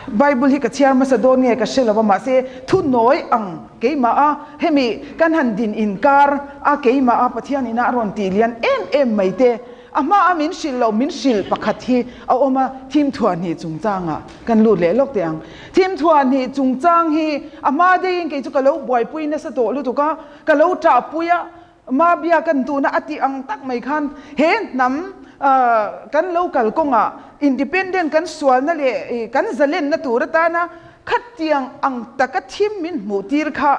Bible hi ka chhiar hmasa dawn nge ka hre lo a, mahse thu nawi ang keimah a hemi kan han din inkar a keimah a Pathian ina a rawn tih lian em em mai te a hma a min hrilh loh min hrilh pakhat hi a awm a, thim thuah hnih chungchangah kan lut leh lawk teh ang. Thim thuah hnih chungchang hi a hma deihin kei chu ka lo buaipui nasa tawh lutuk a, ka lo ṭahpui a, Mabia kan tuna a tih ang tak mai khan he hnam kan lo kal kawngah independent kan sualna leh kan zalenna tur atana khatiang ang taka thim min hmuh tir kha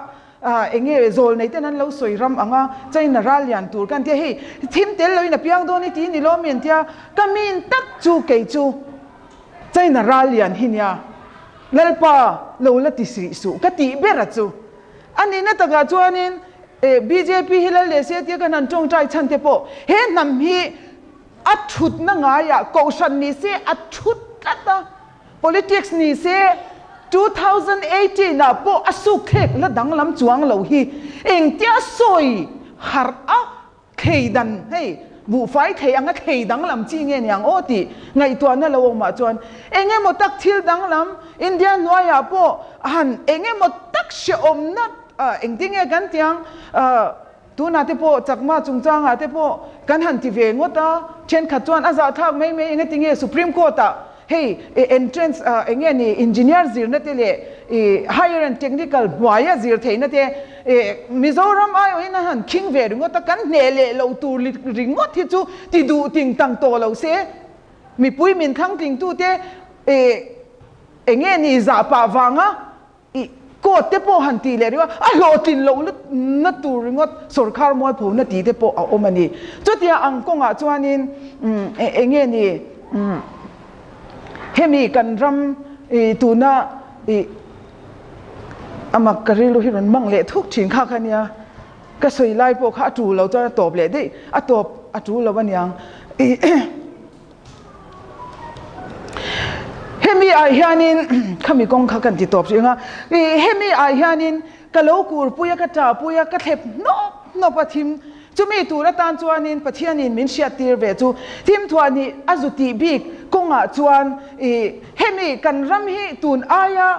enge zawl nei ten an lo sawi ram ang a, China ral lian tur kan tia hei thim tel loin a piang dawn i ti ni lawm mi an tia ka min tak chu kei chu China ral lian hi nia Lalpa lo la ti sih suh ka tih ber a chu. A nihna takah chuanin bjp hi lal leh se tia kan han tawngtai chhan te pawh he hnam hi a thutna ngaiah kohhran ni se a thut tlat a, politics ni se 2018 ah pawh a sukthlek la danglam chuang lo hi engtia sawi harh a Thei dan hei buhfai thei anga thei danglam chi nge niang aw tih ngaihtuahna lo awmah chuan eng emaw tak thil danglam India hnuaiah pawh han eng emaw tak hrehawmna engtin nge kan tiang tunah te pawh chakma chungchangah te pawh kan han ti ve ngawt a, thenkhat chuan a zahthlak mai mai engati nge Supreme Court ah Hei entrance eng nge ni engineer zirna te leh higher and technical hnuaia zir theihna te Mizoram aiawhin a han khing ve ringawt a, kan hneh leh lo tur ringawt hi chu ti duh ting tang tawh lo se mipui min thlang tlingtute eng nge ni zahpah vanga I court te pawh han tih leh ringawt, a hlawhtlin loh na tur ringawt sawrkar mualpho na tih te pawh a awm a ni. Chutia ang kawngah chuanin eng nge ni hemi kan ram tuna i amak ka rilru hi rawn mang leh thuk thin kha kha nia, ka sawi lai pawh kha a tul lo chuan a tawp leh daih, a tawp a tul lo aniang. Hemi ah hianin khami kawng kha kan ti tawp hrih ang a, hemi ah hianin ka lo kurpui a, ka ṭahpui a, ka thlep hnawp hnawp a thim. Chumi tur atan chuanin Pathianin min hriattir ve chu thim thuah nih a zu tih bik kawngah chuan hemi kan ram hi tun aia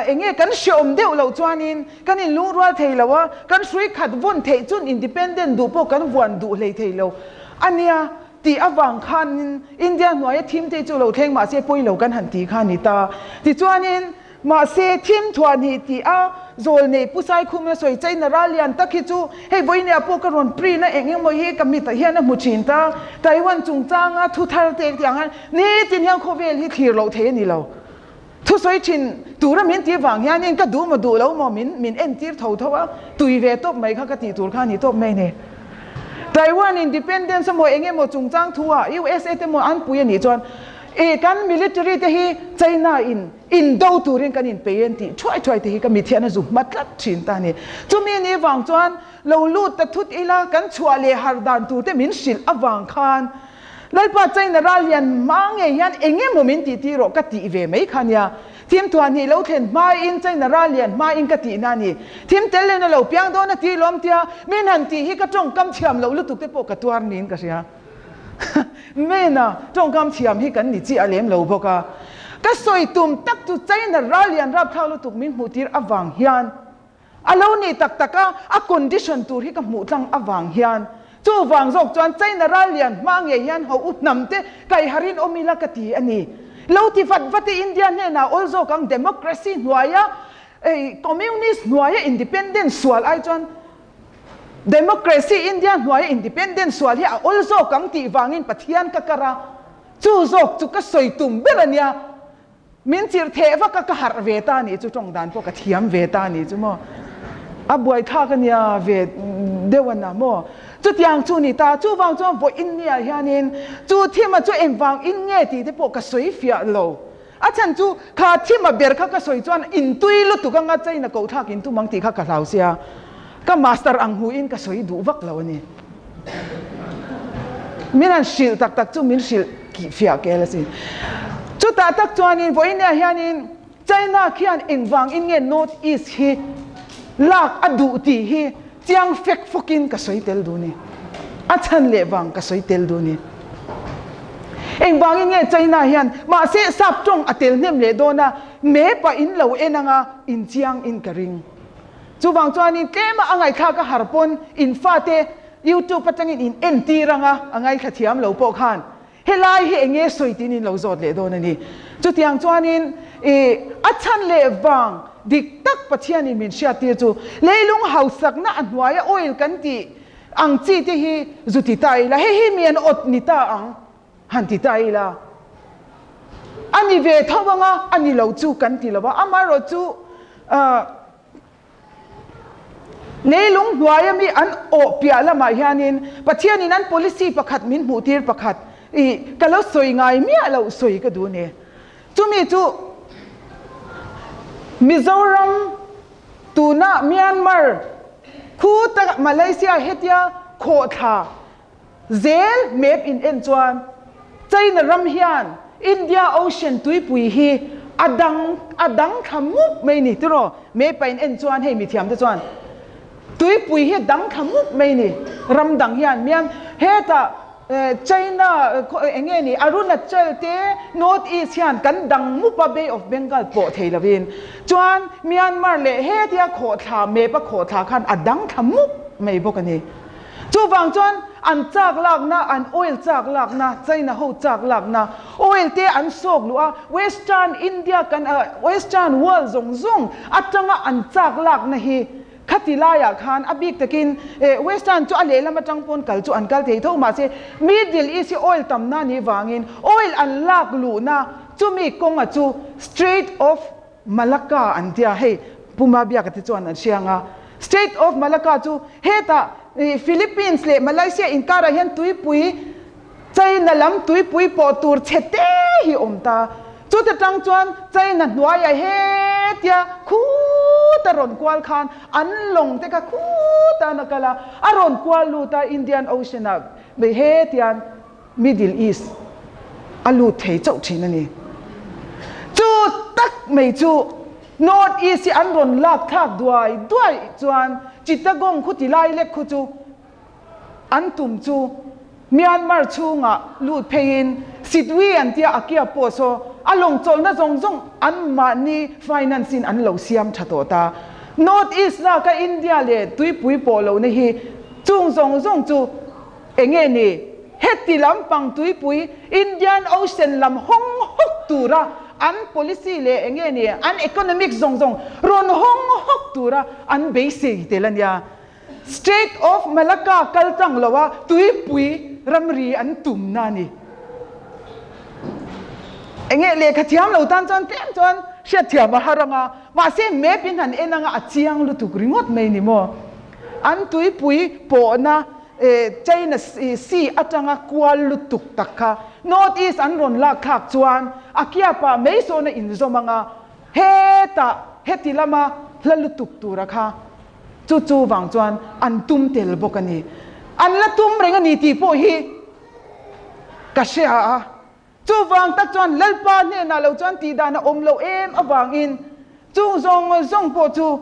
eng nge kan hreawm deuh loh chuanin kan inlungrual thei lo a, kan hrui khat vawn theih chun independent duh pawh kan vuan duh hlei thei lo a nia. Tih avang khanin India hnuaia thim te chu lo thleng mahse pawi lo kan han ti kha a ni ta. Tichuanin mahse thim thuah hnih tih a zawl nei Pu Saikhumna sawi China ral lian tak hi chu hei vawinia pawh ka rawn print a eng emaw hi ka mitah hian a hmu thin ta. Taiwan chungchanga thu thar te tih ang hian nitin hian khawvel hi thlir loh thei a ni lo. Thusawi thin tura min tih vang hianin ka duh maw duh lo maw min min entir tho tho a, tui ve tawp mai kha ka tih tur kha a ni tawp mai ni. Taiwan independence emaw eng emaw chungchang thu ah USA te maw an pui a nih chuan e kan military te hi China in indo turin kan inpei en tih thuai thuai te hi ka mithian a zu hma tlat thin ta a ni. Chumi ni vang chuan lo lut ta thut ila kan chhuah leh har dan tur te min hrilh avang khan Lalpa China ral hian hma ngei hian eng emaw min tih tir rawh ka tih ve mai kha nia. Thim thuah hnih lo thlen hmain China ral lian hmain ka tihna a ni. Thim tel len a lo piang dawn a tih lawm tia min han tih hi ka tawngkam thiam loh lutuk te pawh ka tuar niin ka hria. Mena tawngkam thiam hi kan ni chiah lem lo bawk a. Ka sawi tum tak chu China ral lian rapthlak lutuk min hmuh tir avang hian A lo ni tak tak a, a condition tur hi ka hmuh tlang avang hian. Chuvang zawk chuan China ral lian hma ngei hian ho u hnam te kaiharin awm ila ka ti a ni. Lo ti vat vat i India hnenah awl zawk ang democracy hnuaia communist hnuaia independent sual ai chuan democracy India hnuaia independent sual hi a awl zawk ang tih vangin Pathian ka kar a, chu zawk chu ka sawi tum ber a nia. Min chirh theh vak a, ka harh ve ta nih chu tawng dan pawh ka thiam ve ta nih chu maw. A buaithlak a nia ve deuh a na maw. Chutiang chu ni ta, chuvang chuan vawiin nia hianin chu thima chu engvang in nge tih te pawh ka sawi fiah lo. A chhan chu kha thima ber kha ka sawi chuan intui lutuk anga China kohthlak in tum ang tih kha ka hlau sia. Ka master ang hmuhin ka sawi duh vak lo a ni. Min han hrilh tak tak chu min hrilh fiah kel asin. Chutah tak chuanin vawiinah hianin China khian engvangin nge North East hi lak a duh tih hi chiang fek fawkin ka sawi tel duh ni. A chhan leh vang ka sawi tel duh ni. Engvangin nge China hian mahse sap tawng a tel hnem leh dawn a, map ah in lo en anga in chiang in ka ring. Chuvang chuanin tlema a ngaihthlak a har pawn in fate YouTube atangin in entir anga a ngaithla thiam lo pawh khan helai hi enge sawi tiin in lo zawt leh dawn a ni. Chutiang chuanin i a chhan leh vang dik tak Pathianin min hriattir chu leilung hausakna a hnuaia oil kan tih ang chi te hi zu ti ta ila, hei hi mi an awt ni ta ang han ti ta ila, a ni ve tho anga a ni lo chu kan ti lo a, amaherawh chu leilung hnuaia mi an awh piah lamah hianin Pathianin an policy pakhat min hmuh tir pakhat i ka lo sawi ngai miah loh sawi ka duh a ni. Chumi chu Mizoram Tuna Myanmar khu tak Malaysia hetia khawhthla zel map in en chuan China ram hian India Ocean tuipui hi a dang a dang thla mup mai ni tiraw map a in en chuan hei mithiam te chuan tuipui hi a dang thla mup mai ni ram dang hian Myan hetah China eng nge ni Arunachal te North East hian kan dang mup a Bay of Bengal pawh thei lovin chuan Myanmar leh hetia khawhthla map a khawhthla khan a dang thla mup mai bawk a ni. Chuvang chuan an chak lakna an oil chak lakna China ho chak lakna oil te an sawk luh a Western India kan Western world zawng zawng atanga an chak lakna hi Khati laiah khan a bik takin Western chu a lehlam atang pawn kal chu an kal thei tho mahse Middle East hi oil tamna anih vangin oil an lak luhna chumi kawnga chu Strait of Malacca an tia hei Puma biaka te chuan an hria anga Strait of Malacca chu hetah Philippines leh Malaysia inkarah hian tuipui China lam tuipui pawh tur chhe te hi awm ta. Chuta tang chuan China hnuaiah hetia khuta rawn kual khan an lawng te kha khuta an a kal a, a rawn kual lut a Indian Ocean ah hetian Middle East a lut thei chauh thin a ni. Chu tak mai chu North East hi an rawn lak thlak duai duai chuan Chittagong khu ti lai lek khu chu An tum chu Myanmar chhungah lut pheiin Sitwe an tia a kia pawh saw a lawng chawlhna zawng zawng an mahni finance in an lo siam tha tawh ta. North East laka India leh tuipui pawh lohna hi chung zawng zawng chu enge ni? Heti lampang tuipui Indian Ocean lam hawng hawk tura an policy leh enge ni an economics zawng zawng rawn hawng hawk tura an beisei tel a nia. Strait of Malacca kal tlang lo a tuipui ramri an tumna a ni. Enge lehkha thiam lo tan chuan tlem chuan hriatthiam a har anga, mahse map in han en anga a chiang lutuk ringawt mai ni maw. An tuipui pawhna China Sea atanga kual lutuk tak kha North East an rawn lak thlak chuan a kiapah mai sawn a inzawm anga hetah heti lama hla lutuk tura kha Chu chu vang chuan an tum tel bawk a ni. An la tum reng a ni tih pawh hi ka hria a. Chuvang tak chuan Lalpa hnenah lo chuan tih dan a awm loh em avangin chung zawng zawng pawh chu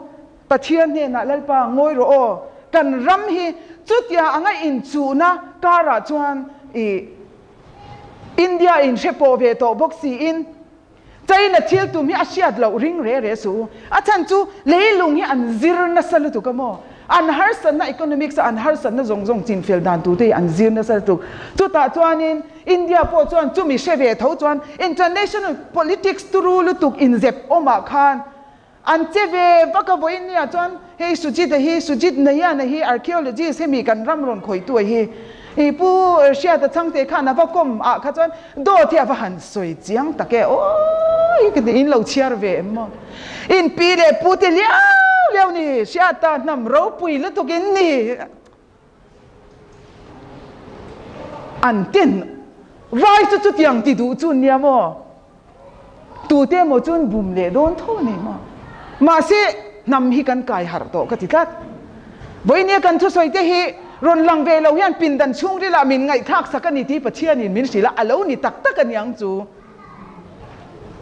Pathian hnenah Lalpa ngawi rawh aw, kan ram hi chutia anga inchuhna karah chuan i India in hre pawh ve tawh bawk siin China thil tum hi a hriat loh ring re re suh u. A chhan chu leilung hi an zir nasa lutuk a maw? An harsatna economics a an harsatna zawng zawng chinfel dan tur te hi an zir nasa lutuk. Chutah chuanin India pawh chuan chumi hre ve tho chuan international politics turu lutuk inzep awmah khan an che ve vak a vawiin nia chuan hei Sujit a hi Sujit Nayan a hi archaeologist hemi kan ram rawn khawihtu a hi i pu Hriata Chhangte khan a va kawm ah kha chuan dawt hi a va han sawi chiang tak e awii ka ti in lo chhiar ve em maw in pi leh pu te liau liau ni Hriata hnam ropui lutuk in ni An ten vai chu chutiang ti duh chu nia maw? Tute emaw chuan bum leh dawn tho a ni maw? Mahse, hnam hi kan kai harh tawh ka ti tlat. Vawinia kan thusawi te hi rawn lang ve lo hian pindan chhungrilah min ngaihthlak sak a ni tih Pathianin min hrilh a, a lo ni tak tak a niang chu.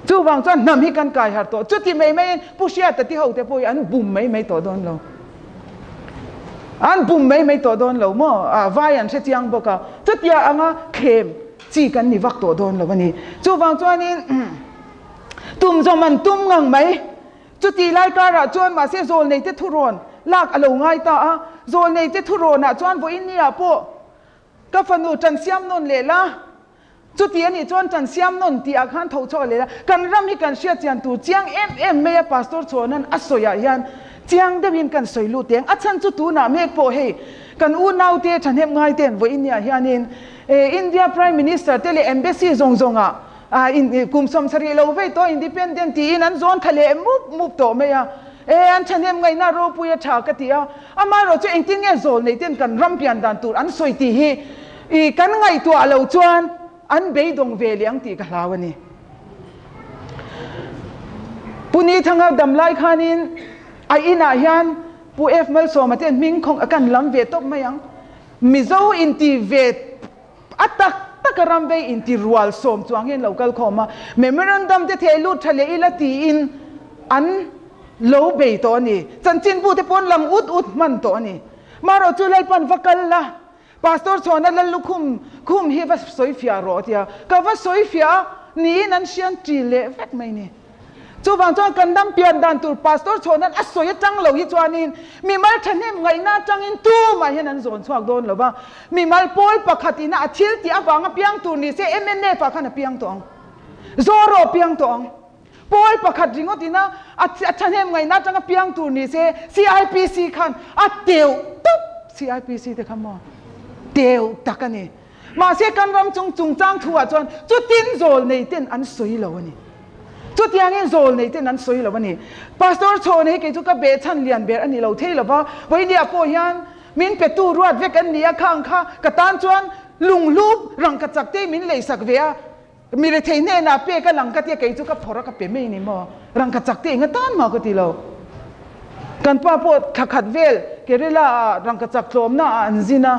Chuvang chuan hnam hi kan kai harh tawh. Chuti mai maiin Pu Hriata ti ho te pawh hi an bum mai mai tawh dawn lo. An bum mai mai tawh dawn lo maw? A vai an hre chiang bawk a. Chutia anga thlem chi kan ni vak tawh dawn lo a ni. Chuvang chuanin tum zawm an tum ngang mai. Chutih lai karah chuan mahse zawlneite thurawn lak a lo ngai ta a, zawlneite thurawnah chuan vawiin niah pawh ka fanu tan siam nawn leh la, chuti a nih chuan tan siam nawn tih ah khan tho chhuak leh la, kan ram hi kan hriat chian tur chiang em em mai a Pastor Chhuanan a sawiah hian chiang deuhin kan sawi lut teng. A chhan chu tunah mek pawh hei kan unaute thahnem ngaite'n vawiin niah hianin India Prime Minister te leh Embassy zawng zawngah A in kum 70 lo vei tawh independent tiin an zawn tha leh mup mup tawh mai a. E an thahnem ngaihna ropui a tha ka ti a. Amaherawh chu engtin nge zawl nei ten kan ram pian dan tur an sawi tih hi i kan ngaihtuah lo chuan an beidawng ve leh ang tih ka hlau a ni. Pu Nithanga dam lai khanin a inah hian Pu F Malsawma ten hming khawng a kan lam ve tawp mai ang. Mizo inti ve A tak taka ram vei inti rual sawm chuang hian lo kal khawm a, memorandum te theh lut tha leh ila tiin an lo bei tawh a ni. Chanchinbu te pawn lang ut ut hman tawh a ni. Marawh chu Lalpan va kal la, Pastor Chhuana Lallukhum khum hi va sawi fiah rawh a ti a, ka va sawi fiah a, niin an hrian ṭil leh vek mai ni. Chuvang chuan kan dam pian dan tur Pastor Chhawnan a sawi atang lo hi chuanin mimal thahnem ngaihna atangin tumah hian an zawn chhuak dawn lo va. Mimal pawl pakhat ina a thil tih avanga piang tur ni se mnf ah khan a piang tawh ang. Zoro piang tawh ang. Pawl pakhat ringawt ina a thahnem ngaihna atanga piang tur ni se CIPC khan a teuh tawp. CIPC te kha maw teuh tak a ni. Mahse kan ram chung chungchang thu ah chuan chutin zawl nei ten an sawi lo a ni. Chutiangin zawl nei ten an sawi lo a ni. Pastor Chhawna hi kei chu ka behchhan lian ber a ni lo thei lo va, vawinia pawh hian min petu ruat vek an ni a, khang kha ka tan chuan lunghlu rangka chak te min leisak ve a, mi rethei hnenah pek a lang ka tia kei chu ka phawrh a ka pe mai ni maw, rangka chak te enga tan mah ka ti lo. Kan pa pawh thla khat vel Kerala ah rangka chak tlawmna ah an zin a.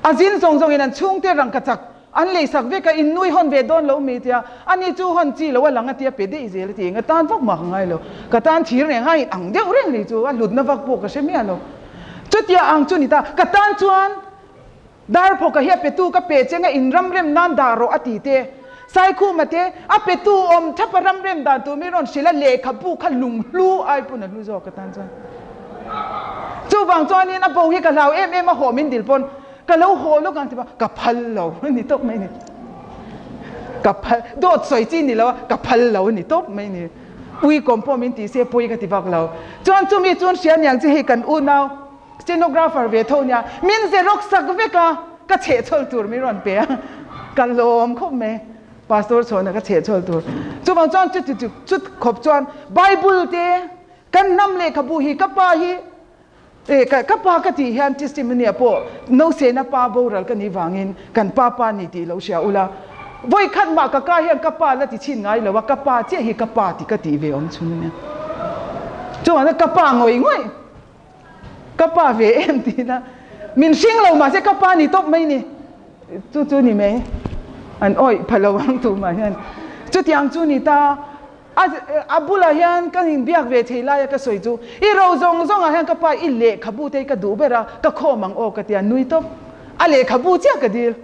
A zin zawng zawngin an chhungte rangka chak an leisak vek a, in nui hawn ve dawn lo mi tia, ani chu hawn chi lo a lang a tia pe daih zel a ti, ka tan vak mah ka ngai lo, ka tan thir reng a in ang deuh reng ri chu a hlutna vak pawh ka hre miah lo. Chutia ang chu ni ta, ka tan chuan Darphawka hi a petu ka pe cheng a in ramrem nan dah rawh a ti te, Saikhuma te a petu awm thap a ramrem dan tur mi rawn hrilh a, lehkhabu kha lunghlu ai pawn a hlu zawk ka tan chuan. Chuvang chuanin a bo hi ka hlau em em a, haw min dil pawn ka lo haw lawk ang ti pawh ka phal lo a ni tawp mai ni. Ka phal, dawt sawi chi ni lo a, ka phal lo a ni tawp mai ni. Ui kawm pawh min tih se pawi ka ti vak lo. Chuan chumi chuan hria niang che hei kan unau stenographer ve tho nia, min xerox sak vek a, ka chhehchhawl tur min rawn pe a, ka lawm khawp mai. Pastor chhuahna ka chhehchhawl tur. Chuvang chuan chuti chu chut khawp chuan Bible te Kan hnam lehkhabu hi ka pa hi eh ka ka pa ka tih hian testimony ah pawh Nosena pa boral ka nih vangin kan pa pa ni tih lo hria ula. Vawi khat mah ka ka hian ka pa la ti chhin ngai lo a, ka pa chiah hi ka pa ti ka tih ve awm chhun ania. Chuvangin ka pa ngawih ngawih ka pa ve em tihna min hring lo mahse ka pa ni tawp mai ni. Chu chu ni mai an awih pha lo ang tumah hian chutiang chu ni ta. A a bulah hian ka inbiak ve thei laia ka sawi chu, I ro zawng zawngah hian ka pa i lehkhabu te hi ka duh ber a, ka khawm ang aw ka ti a, nui tawp. A lehkhabu chiah ka dil.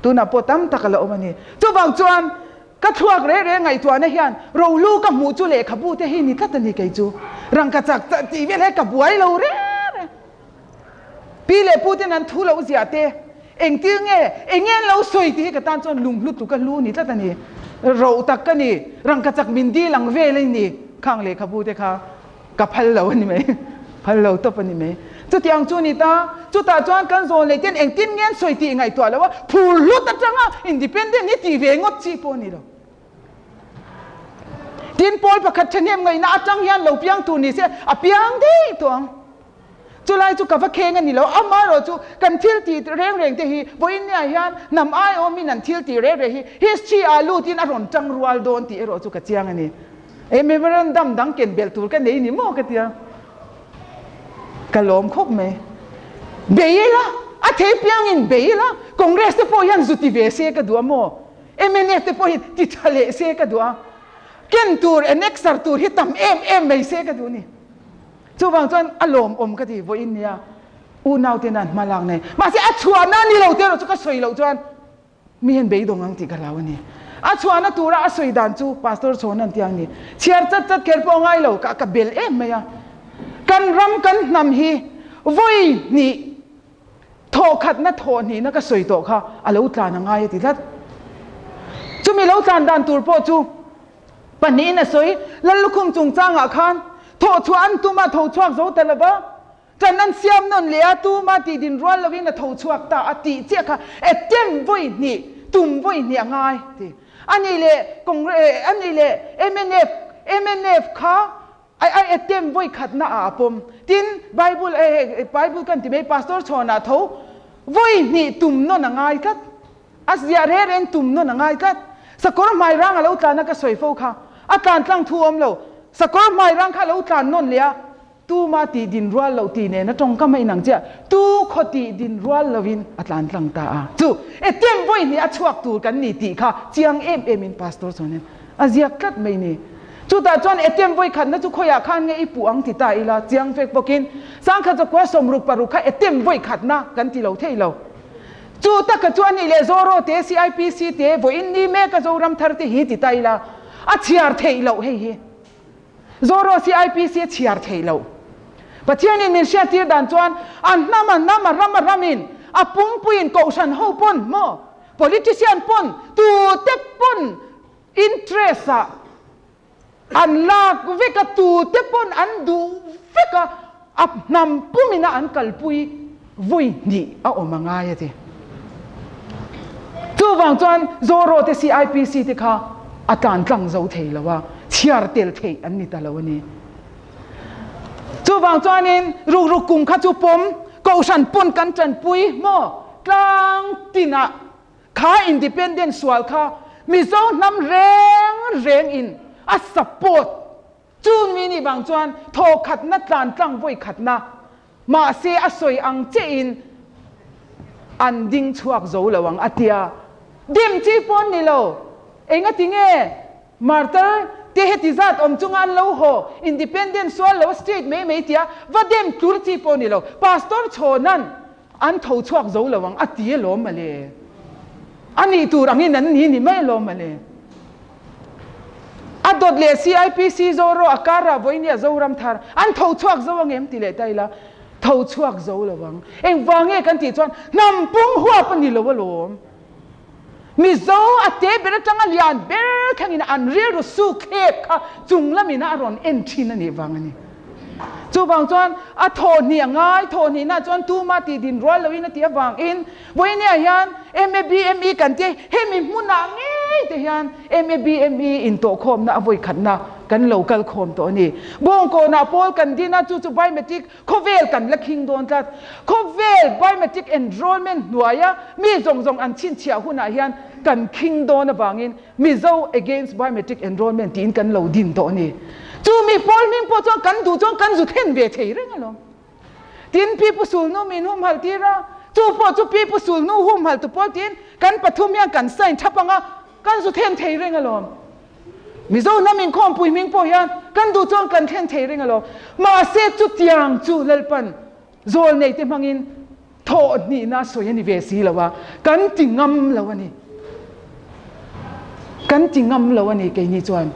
Tunah pawh tam tak a la awm a ni. Chuvang chuan ka thluak reh reh ngaihtuahna hian rohlu ka hmuh chu lehkhabu te hi ni tlat a ni kei chu. Rangkachak tih vel he ka buai lo reng reng. Pi leh pu ten an thu lo ziah te, engtil nge, eng nge an lo sawi tih hi ka tan chuan lunghlu tluk a hlu ni tlat a ni. Roh tak ka ni, rangkachak min dil ang vel a ni, khang lehkhabu te kha ka phal lo a ni mai, phal lo tawp a ni mai. Chutiang chu ni ta, chutah chuan kan zawn leh ten engtin nge an sawi tih ngaihtuah lo a, phur hlut atanga independent hi tih ve ngawt chi pawh a ni lo. Tin, pawl pakhat thahnem ngaihna atang hian lo piang tur ni se, a piang daih tawh ang. Chulai chu ka va kheng a ni lo, amaherawh chu kan thil tih reng reng te hi vawiin niah hian hnam aiawmin an thil tih reng reng hi history ah lutin a rawn tang rual dawn tih erawh chu ka chiang a ni. E memorandum dang ken belh tur ka nei ni maw ka tia. Ka lawm khawp mai. Bei ila, a thei piangin bei ila, Congress te pawh hian zu ti ve se ka duh a maw? Mnf te pawh hian ti tha leh se ka duh a, ken tur annexer tur hi tam em em mai se ka duh a ni. Chuvang chuan a lawmawm ka ti vawiin nia unau te nan hma lak nei. Mahse a chhuahna ni lo te erawh chu ka sawi loh chuan Mi hian beidawng ang tih ka hlau a ni. A chhuahna tura a sawi dan chu Pastor Chhawn an ti ang ni. Chhiar chat chat kher pawh a ngai lo, ka ka bel em mai a. Kan ram kan hnam hi vawi hnih thawh khatna thawh hnihna ka sawi tawh kha a lo tlan a ngai a ti tlat. Chumi lo tlan dan tur pawh chu pahnihin a sawi, Lallukhum chungchangah khan thawh chhuah an tum a, tho chhuak zo ta lo va. Ṭan an siam nawn leh a, tuma tih din rual loin a tho chhuak ta a tih chiah kha attempt vawi hnih, tum vawi hnih a ngai ti. A nih leh Congress, a nih leh mnf, mnf kha a a attempt vawi khatna ah a pawm. Tin, Bible, Bible kan ti mai, Pastor chhawnah tho vawi hnih tum nawn a ngai tlat. A ziah reh reng tum nawn a ngai tlat. Sakawr hmai rang a lo tlan a ka sawi fo kha. A tlan tlang thu awm lo. Sakawr hmai rang kha a lo tlan nawn leh a. Tuma tih din rual loh tih nena tawngkam a inang chiah, tu khaw tih din rual loin a tlan tlang ta a. Chu attempt vawi hnih a chhuak tur kan ni tih kha chiang em em in Pastor chuan a ziak tlat mai ni. Chutah chuan attempt vawi khatna chu khawiah khan nge i puh ang ti ta ila chiang fek bawkin sangkhat zakua 66 kha attempt vawi khatna kan ti lo thei lo. Chu taka chu a nih leh Zoro te, CIPC te, vawiin ni mek a Zoram thar te hi ti ta ila a chhiar theih loh hei hi. Zoro CIPC a chhiar theih loh. Pathianin min hriattir dan chuan a hnam a hnam a ram a ramin a pumpuiin kohhran ho pawn maw politician pawn tute pawn interest ah an lak vek a tute pawn an duh vek a a hnam pumin a an kalpui vawi hnih a awm a ngai a ti. Chuvang chuan Zoro te CIPC te kha a tlan tlang zo thei lo a, chhiar tel theih an ni ta lo a ni. Chuvang chuanin rukruk kum kha chu pawm kohhran pawn kan tanpui maw tlang tinah kha independent sual kha Mizo hnam reng reng in a support Chun mi nih vang chuan thaw khatna tlan tlang vawi khatna, mahse a sawi ang chiahin an ding chhuak zo lo ang a tia. Dim chi pawn ni lo, engati nge Martar te heti zat awm chunga an lo haw, independent sual lo state mai mai tia va dem tlur chi pawh ni lo, Pastor Chhawnan an tho chhuak zo lo ang a ti alawm male. A nih tur angin an ni ni mai alawm male. A dawt leh CIPC Zoro a kar ah vawinia Zoram thar an tho chhuak zo ang em ti leh ta ila tho chhuak zo lo ang. Engvang nge kan tih chuan hnam pum huap a ni lo alawm. Mizo a te ber atanga lian ber thlengin an rilru suk khep kha chung lamin a rawn en thin a nih vang a ni. Chuvang chuan a thawhhnih a ngai, thawhhnihna chuan tuma tih din rual loin a tih avangin vawinia hian MABME kan tia hemi hmunah ngei te hian MABME intawhkhawmna a vawikhatna kan lo kal khawm tawh a ni. Bawngkawnah pawl kan din a, chu chu biometric Khawvel kan la khing dawn tlat. Khawvel biometric enrollment hnuaia mi zawng zawng an chhinchhiah hunah hian kan khing dawn avangin Mizo against biometric enrollment tiin kan lo din tawh a ni. Chu mi pawl hming pawh chuan kan duh chuan kan zu thlen ve thei reng alawm. Tin, Pi Pu Sulnu min humhalh tir a, chu pawh chu Pi Pu Sulnu humhalh tu pawl tiin kan pathum hian kan sign thap ang a, kan zu thlen thei reng alawm. Mizo hnam inkhawmpui hming pawh hian kan duh chuan kan thlen thei reng alawm. Mahse chutiang chu Lalpan zawl neite hmangin thawh hnihna sawi a ni ve si lo a, kan ti ngam lo a ni. Kan ti ngam lo a ni keini chuan.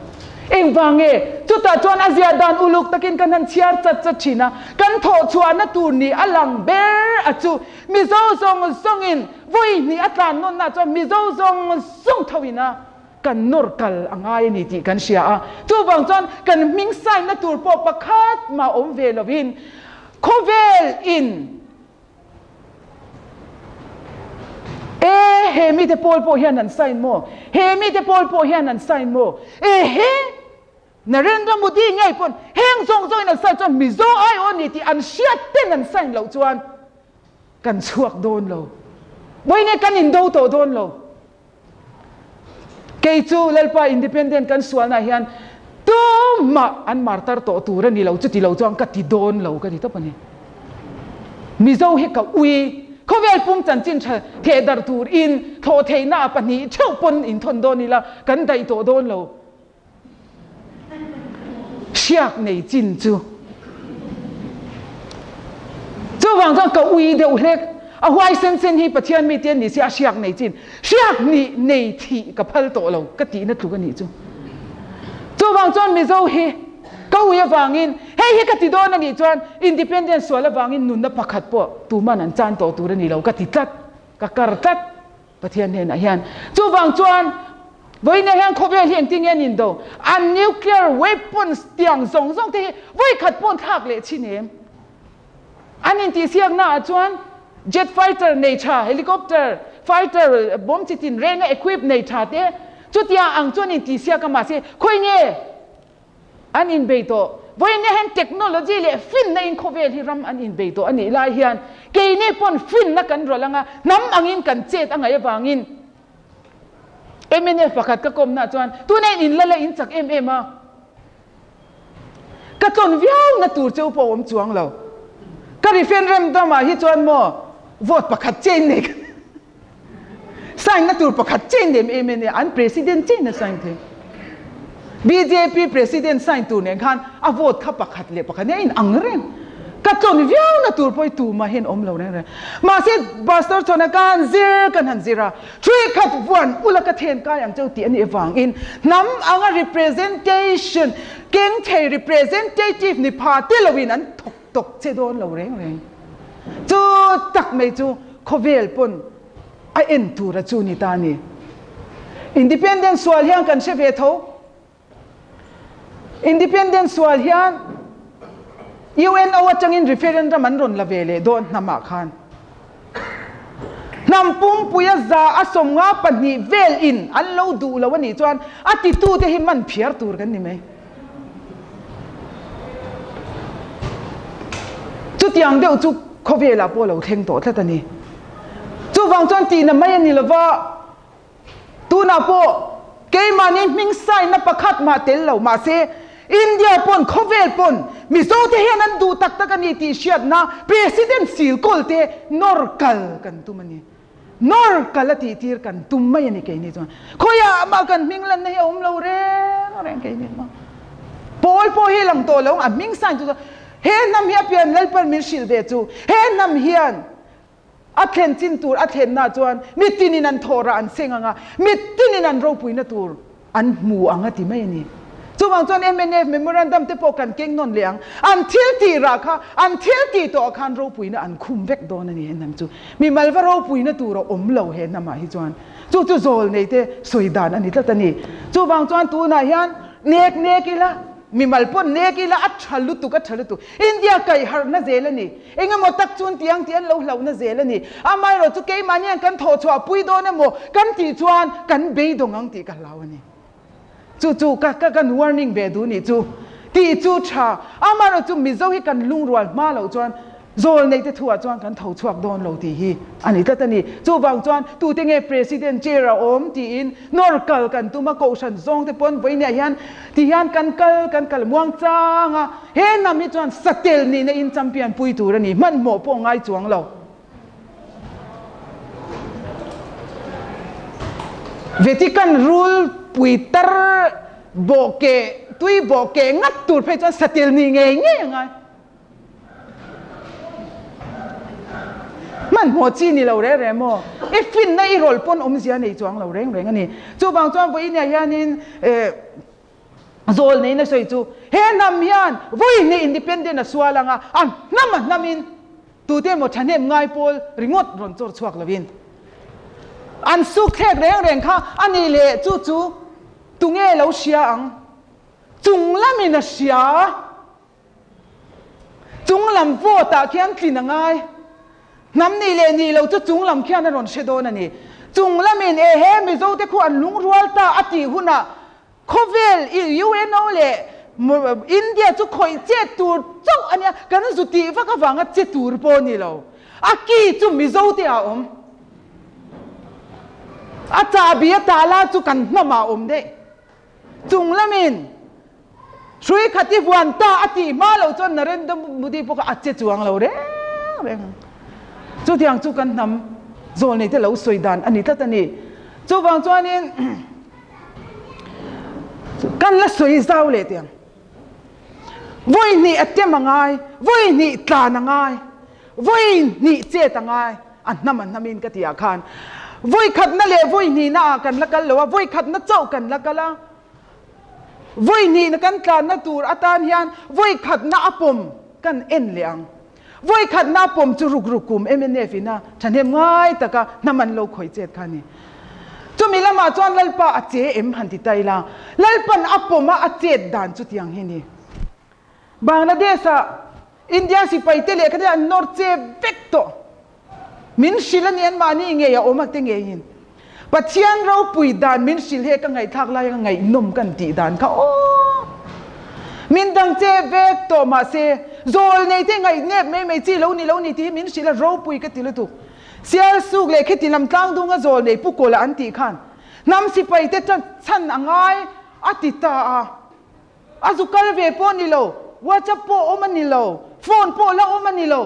Engvang nge? Chutah chuan a ziah dan uluk takin kan han chhiar chat chat thin a, kan thawh chhuahna tur ni a lang ber a chu Mizo zawng zawngin vawi hnih a tlan nawnna chuan Mizo zawng zawng tho ina kan nawr kal a ngai a ni tih kan hria a, chuvang chuan kan hming sign na tur pawh pakhat mah awm ve lovin khawvel in e he mite pawl pawh hian an sign maw, he mite pawl pawh hian an sign maw, e he Narendra Modi ngei pawn heng zawng zawngin an sign chuan Mizo aiawh a ni tih an hriat ten an sign loh chuan kan chhuak dawn lo, vawiin kan indo tawh dawn lo. Kei chu Lalpa independent kan sualna hian tumah an martar tawh tur a ni lo, chuti lo chuan ka ti dawn lo ka ti tawp a ni. Mizo hi ka ui, khawvel pum chanchin tha theh darh tur in thlawh theihna a pahnih theuh pawn inthawn dawn ila kan daih tawh dawn lo. Hriak nei chin chu. Chuvang chuan ka ui deuh hlek. A huaisen sen hi Pathian mite an ni si a hriak nei chin hriak nih nei thih ka phal tawh lo ka tihna tluk a nih chu. Chuvang chuan Mizo hi ka ui avangin hei hi ka ti dawn a nih chuan independence sual avangin nunna pakhat pawh tuman an chan tawh tur a ni lo ka ti tlat, ka kar tlat Pathian hnenah hian. Chuvang chuan vawiinah hian khawvel hi engtin nge an indo? An nuclear weapons tiang zawng zawng te hi vawikhat pawh an thlak leh thin em? An intihsiakna ah chuan jet fighter nei tha, helicopter fighter bomb chi tin renga equip nei tha te chutia ang chuan intihsiak a mahse khawi nge an inbei tawh? Vawiin hian technology leh finna in khawvel hi ram an inbei tawh a nih lai hian keini pawn finna kan rawlh anga hnam angin kan chet a ngaih avangin mnf pakhat ka kawmna chuan tuna in inla la in chak em em a. Ka tlawn viau na tur cheu pawh a awm chuang lo. Ka referendum ah hi chuan maw vote pakhat chain nei ka sign na tur pakhat chain nem em em an president chain a sign thei. Bjp president sign tur nen khan a vote kha pakhat leh pakhat nen a in ang reng. Ka tlawn viau na tur pawh hi tumah hian awm lo reng reng. Mahse Pastor Chhawna khan zir kan han zir a. Ṭhuikhat vuan ula ka then kai ang cheu tih a nih avangin hnam anga representation keng thei representative ni pha te loin an thawk tawk che dawn lo reng reng. Chu tak mai chu khawvel pawn a en tura chu ni ta a ni. Independence sual hian kan hre ve tho. Independence sual hian UNO atangin referendum an rawn la ve leh dawn hnamah khan hnam pumpuia za a 52 vel in an lo duh lo a nih chuan a titute hi man phiar tur kan ni mai. Chutiang deuh chu khawvelah pawh lo thleng tawh tlat a ni. Chuvang chuan tihna mai a ni lova. Tunah pawh keimahni hming sign-na pakhat mah tel lo mahse India pawn khawvel pawn Mizote hian an duh tak tak a ni tih hriatna President sil kawl te nawr kal kan tum a ni. Nawr kal a tih tir kan tum mai a ni keini chuan. Khawiah mah kan hming lanna hi a awm lo reng reng keini mah. Pawl pawh hi lang tawh lo ang a hming sign chu he hnam hi a pian Lalpan min hrilh ve chu he hnam hian A thlen chin tur a thlenna chuan mi tinin an thawhrah an seng ang a, mi tinin an ropuina tur an hmu ang a ti mai a ni. Chuvang chuan mnf memorandum te pawh kan keng nawn leh ang. An thil tih rah kha an thil tih tawh ah khan ropuina an khum vek dawn a ni he hnam chu. Mimal va ropuina tur a awm lo he hnamah hi chuan. Chu chu zawl nei te sawi dan a ni tlat a ni. Chuvang chuan tunah hian nek nek ila, mimal pawn nek ila a tha lutuk a tha lutuk. India kaihharhna zel a ni. Eng emaw tak chuan ti ang tih an lo hlauhna zel a ni. Amaherawh chu keimahni hian kan thawh chhuah pui dawn emaw kan tih chuan kan beidawng ang tih ka hlau a ni. Chu chu ka ka kan warning ve duh nih chu. Tih chu tha. Amaherawh chu Mizo hi kan lungrual hma loh chuan zawl neite thuah chuan kan tho chhuak dawn lo tih hi a ni tlat a ni. Chuvang chuan tute nge President chair a awm tiin Nawr kal kan tum a, kohhran zawng te pawn vawinia hian ti hian kan kal kan kal muang chang a, he hnam hi chuan satel nihna in champion pui tur a ni, hmanhmawh pawh ngai chuang lo. Vatican rul pui tar bawh keh, tui bawh keh ngat tur phei chuan satel nih ngei ngei a ngai. Hmanhmawh chi ni lo reng reng maw? I finna i rawlh pawn awmzia nei chuang lo reng reng a ni. Chuvang chuan vawiin hianin eh zawl neiin a sawi chu he hnam hian vawiin independent a sual ang a, a hnam a hnamin tute emaw thahnem ngai pawl ringawt rawn chawr chhuak lovin an suk thlek reng reng kha a ni leh chu chu tunge lo hria ang? Chung lamin a hria. Chung lam vote ah khian tlin a ngai. Hnam nih leh nih lo chu chung lam khian a rawn hre dawn a ni. Chung lamin e he Mizo te khu an lungrual ta a tih hunah khawvel UNO leh India chu khawih chet tur chauh a nia, kan zu tih vak avanga che tur pawh a ni lo. A ki chu Mizo te ah a awm. A chahbi a tah la chu kan hnam ah a awm daih. Chung lamin hrui khat i vuan ta a tih hma loh chuan Narendra Modi pawh kha a che chuang lo reng reng ang. Chutiang chu kan hnam zawlnei te lo sawi dan a ni tlat a ni. Chuvang chuanin kan la sawi zau leh teh ang. Vawi hnih a tem a ngai, vawi hnih tlan a ngai, vawi hnih chet a ngai. A hnam a hnamin ka tih ah khan vawi khatna leh vawi hnihna ah kan la kal lo a, vawi khatna chauh kan la kal a. Vawi hnihna kan tlanna tur atan hian vawi khatna a pawm kan en leh ang. Vawi khatna a pawm chu ruk ruk kum mnf ina thahnem ngai taka hnam an lo khawih chet kha a ni. Chumi lamah chuan Lalpa a che em han ti ta ila, Lalpan a pawm a a chet dan chutiang hi ni. Bangladesh-ah India sipaite lehkha te an nawr che vek tawh. Min hrilh a ni anmahni ngei a awm a te ngeiin. Pathian ropui dan min hrilh he ka ngaihthlak lai a ngaihnawm kan tih dan kha aw. Min dang che vek tawh mahse zawl nei te ngaihnep mai mai chi lo ni lo ni tih hi min hrilh a ropui ka ti lutuk. Sialsuk leh khiti lam tlangdunga zawl nei pu kawla an tih khan hnam sipai te chhan a ngai a ti ta a. A zu kal ve pawh ni lo, WhatsApp pawh awm a ni lo, phone pawh la awm a ni lo.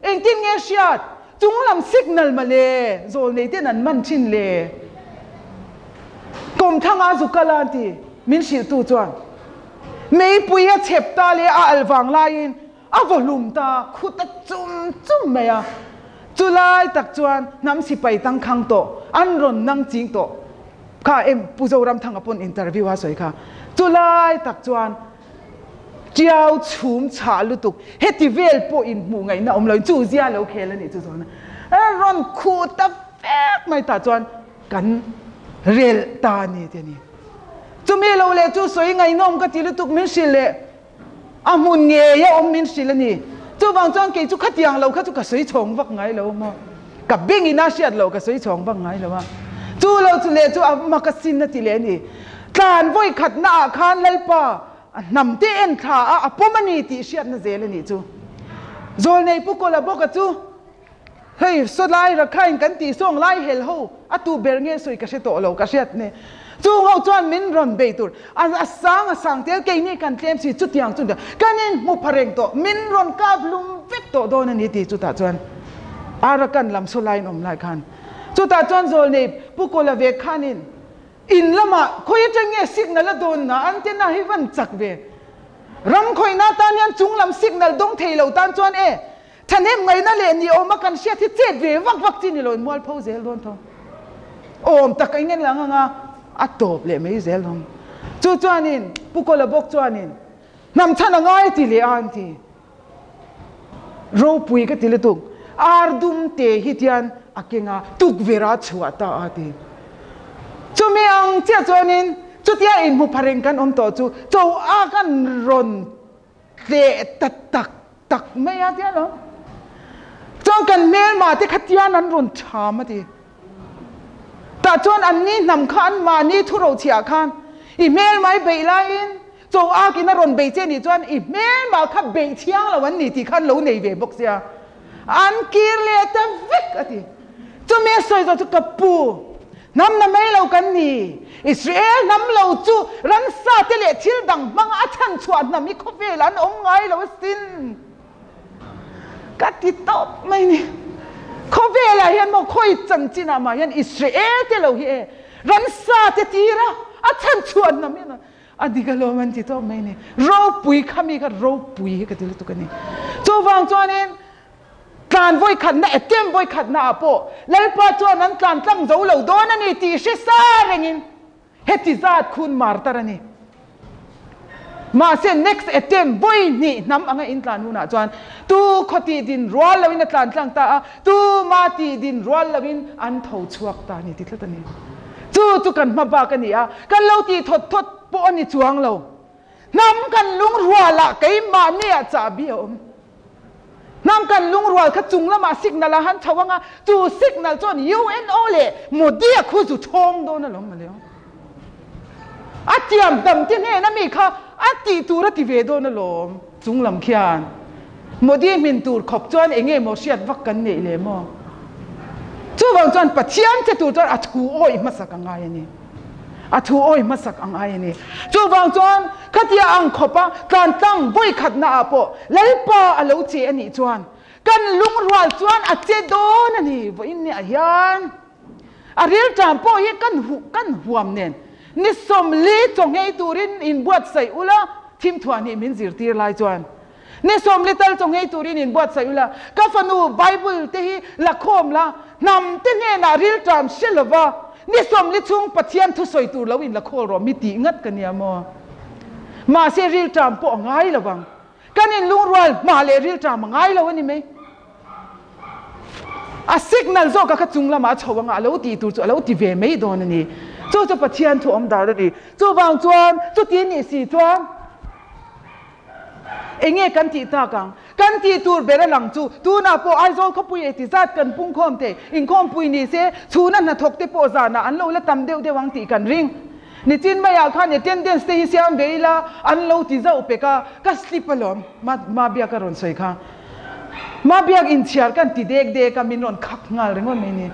Engtin nge hriat? Chunglam signal male zawlnei ten an man thin le. Kawmthanga a zu kal a an ti, min hrilhtu chuan. Meipui a chhep ta leh a alh vang laiin a vaw hlum ta khut a chum chum mai a. Chulai tak chuan hnam sipai tangkhang tawh an rawn nang ching tawh kha em Pu Zoramthanga pawn interview a sawi kha. Chulai tak chuan Tiau chhum chhah lutuk heti vel pawh in hmuh ngaihna awm loin chu zia lo khel a nih chu zawn a rawn khuh ta vek mai tah chuan kan relh ta a ni ti a ni. Chumi lo leh chu sawi ngaihnawm ka ti lutuk min hrilh leh A hmun ngei a awm min hrilh a ni. Chuvang chuan kei chu khatiang lo kha chu ka sawi chhawng vak ngai lo maw. Ka bengin a hriat loh ka sawi chhawng vak ngai lo a. Chu lo chu leh chu a mak a sin a ti leh a ni. Tlan vawi khatna ah khan Lalpa a hnam te en thla a a pawm a ni tih hriatna zel a nih chu. Zawlnei Pu Kawla bawka chu Hei sawlai Rakhine kan tih sawng lai hel ho a tu ber nge sawi ka hre tawh lo ka hriat ne. Chung ho chuan min rawn bei tur a sang a sang tel keini kan tlem si chutiang chu kan in hmu pha reng tawh min rawn kap lum vek tawh dawn a ni ti chutah chuan Arakan lam sawlai in awm lai khan chutah chuan zawlnei Pu Kawla ve khanin in lamah khawi atang nge signal a dawn na antenna hi van chak ve ram khawihna tan hian chunglam signal dawng thei lo tan chuan e Thahnem ngaihna leh ni awma kan hriat hi chet ve vak vak chi ni lo in mualpho zel dawn tho. Awm tak a ingen lang anga a tawp leh mai zel dawn. Chu chuanin Pu Kawla bawk chuanin hnam chhan a ngai ti leh a an ti. Ropui ka ti lutuk. Ar dum te hi tian a keng a tukverh a chhuah ta a ti. Chumi ang chiah chuanin chutia inhmu pha reng kan awm tawh chu cho a kan rawn Tleh ta tak tak mai a tia lo. Chuan kan hmelma te kha tian an rawn tham a ti. Tah chuan an ni hnam kha an mahni thu rochhiah khan i hmelma i beih laiin cho akin a rawn bei che nih chuan i hmelma kha beih thiang lo an ni tih kha an lo nei ve bawk sia. An kir leh ta vek a ti. Chumi a sawi zawh chu ka pu, hnam na mai lo kan ni. Israel hnam lo chu ransa te leh thil dang hmanga a chhan chhuah hnam hi khawvel an awm ngai lo asin. Ka ti tawp mai ni. Khawvelah hian maw khawi chanchinah mah hian Israel te lo hi e ransa te tira a chhan chhuah hnam hian A dik alawm an ti tawp mai ni. Ropui kha mi kha ropui hi ka ti lutuk a ni. Chuvang chuanin tlan vawi khatna attempt vawi khatna ah pawh Lalpa chuan an tlan tlang zo lo dawn a ni tih hre sa rengin heti zat khun mar tar a ni. Mahse next attempt vawi hnih hnam anga in tlan hunah chuan tu khaw tih din rual loin a tlan tlang ta a, tu ma tih din rual loin an tho chhuak ta a ni ti tlat a ni. Chu chu kan hma bak a ni a, kan lo tih thawt thawt pawh a ni chuang lo. Hnam kan lungrualah keimahniah chahbi a awm. Hnam kan lungrual kha chung lamah signal a han chho ang a, chu signal chuan UNO leh Modi-a khu zu chhawng dawn alawm mawle aw. A tiam dam te hnena mi kha a tih tur a ti ve dawn alawm chung lam khian. Modi hmin tur khawp chuan eng nge maw hriat vak kan neih le maw? Chuvang chuan Pathian che tur chuan a thu awih hmasak a ngai a ni. A thu awih hmasak a ngai a ni. Chuvang chuan khatia ang khawpa tlantlang vawikhatna ah pawh Lalpa a lo che a nih chuan kan lungrual chuan a che dawn a ni. Vawiin niah hian a rilṭam pawh hi kan huh kan huam nen ni 40 chaw nghei turin inbuatsaih ula thimthuah hnih min zirtir lai chuan. Ni 40 tal chaw nghei turin inbuatsaih ula, ka fanu Bible te hi la khawm la, hnam te hnenah rilṭam hre lova ni 40 chhung Pathian thusawi tur lo in la khawl rawh mi tih ngat ka nia maw? Mahse rilṭam pawh a ngai lo vang. Kan inlungrual hma leh rilṭam a ngai lo a ni mai. A signal zawk a kha chung lamah a chho anga a lo tih tur chu a lo ti ve mai dawn a ni. Chu chu Pathian thu awm dan a ni. Chuvang chuan chuti nih si chuan enge kan tih tak ang? Kan tih tur ber a lang chu tunah pawh Aizawl khawpui ei ti zat kan pungkhawm thei. Inkhawmpui ni se chhuna hnathawk te pawh zanah an lo la tam deuh deuh ang tih kan ring. Nichin maiah khan attendance te hi siam ve ila an lo ti zauh pek a, ka slip alawm ma biak a rawn sawi kha. Ma biak inchhiar kan ti dek dek a min rawn khak nghal ringawt mai ni.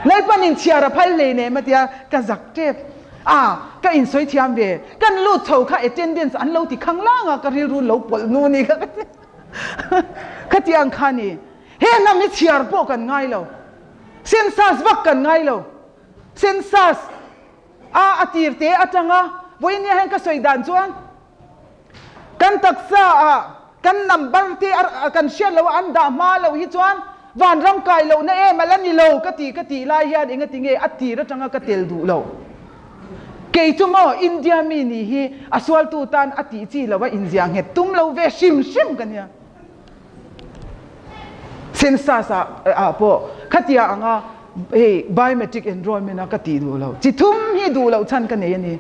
Lalpan inchhiar a phal hlei nem a tia ka zak tep a, ka insawi thiam ve. Kan lut chho kha attendance an lo ti khang lang a, ka rilru lo pawlh nu ni kha ka ti. Khatiang kha ni. He hnam hi chhiar pawh kan ngai lo. Census vak kan ngai lo. Census. A a tir te atanga vawiin hian ka sawi dan chuan kan taksa ah kan number te kan hriat loh a an dah hma loh hi chuan vanram kai lohna em a la ni lo ka ti ka tih lai hian engati nge a tir atanga ka tel duh lo. Kei chu maw India mi nih hi a sualtu tan a tih chi lo a inziah nghet tum lo ve hrim hrim ka nia. Census ah pawh khatia anga hei biometric enrollment a ka tih duh lo. Chi thum hi duh loh chhan ka nei a ni.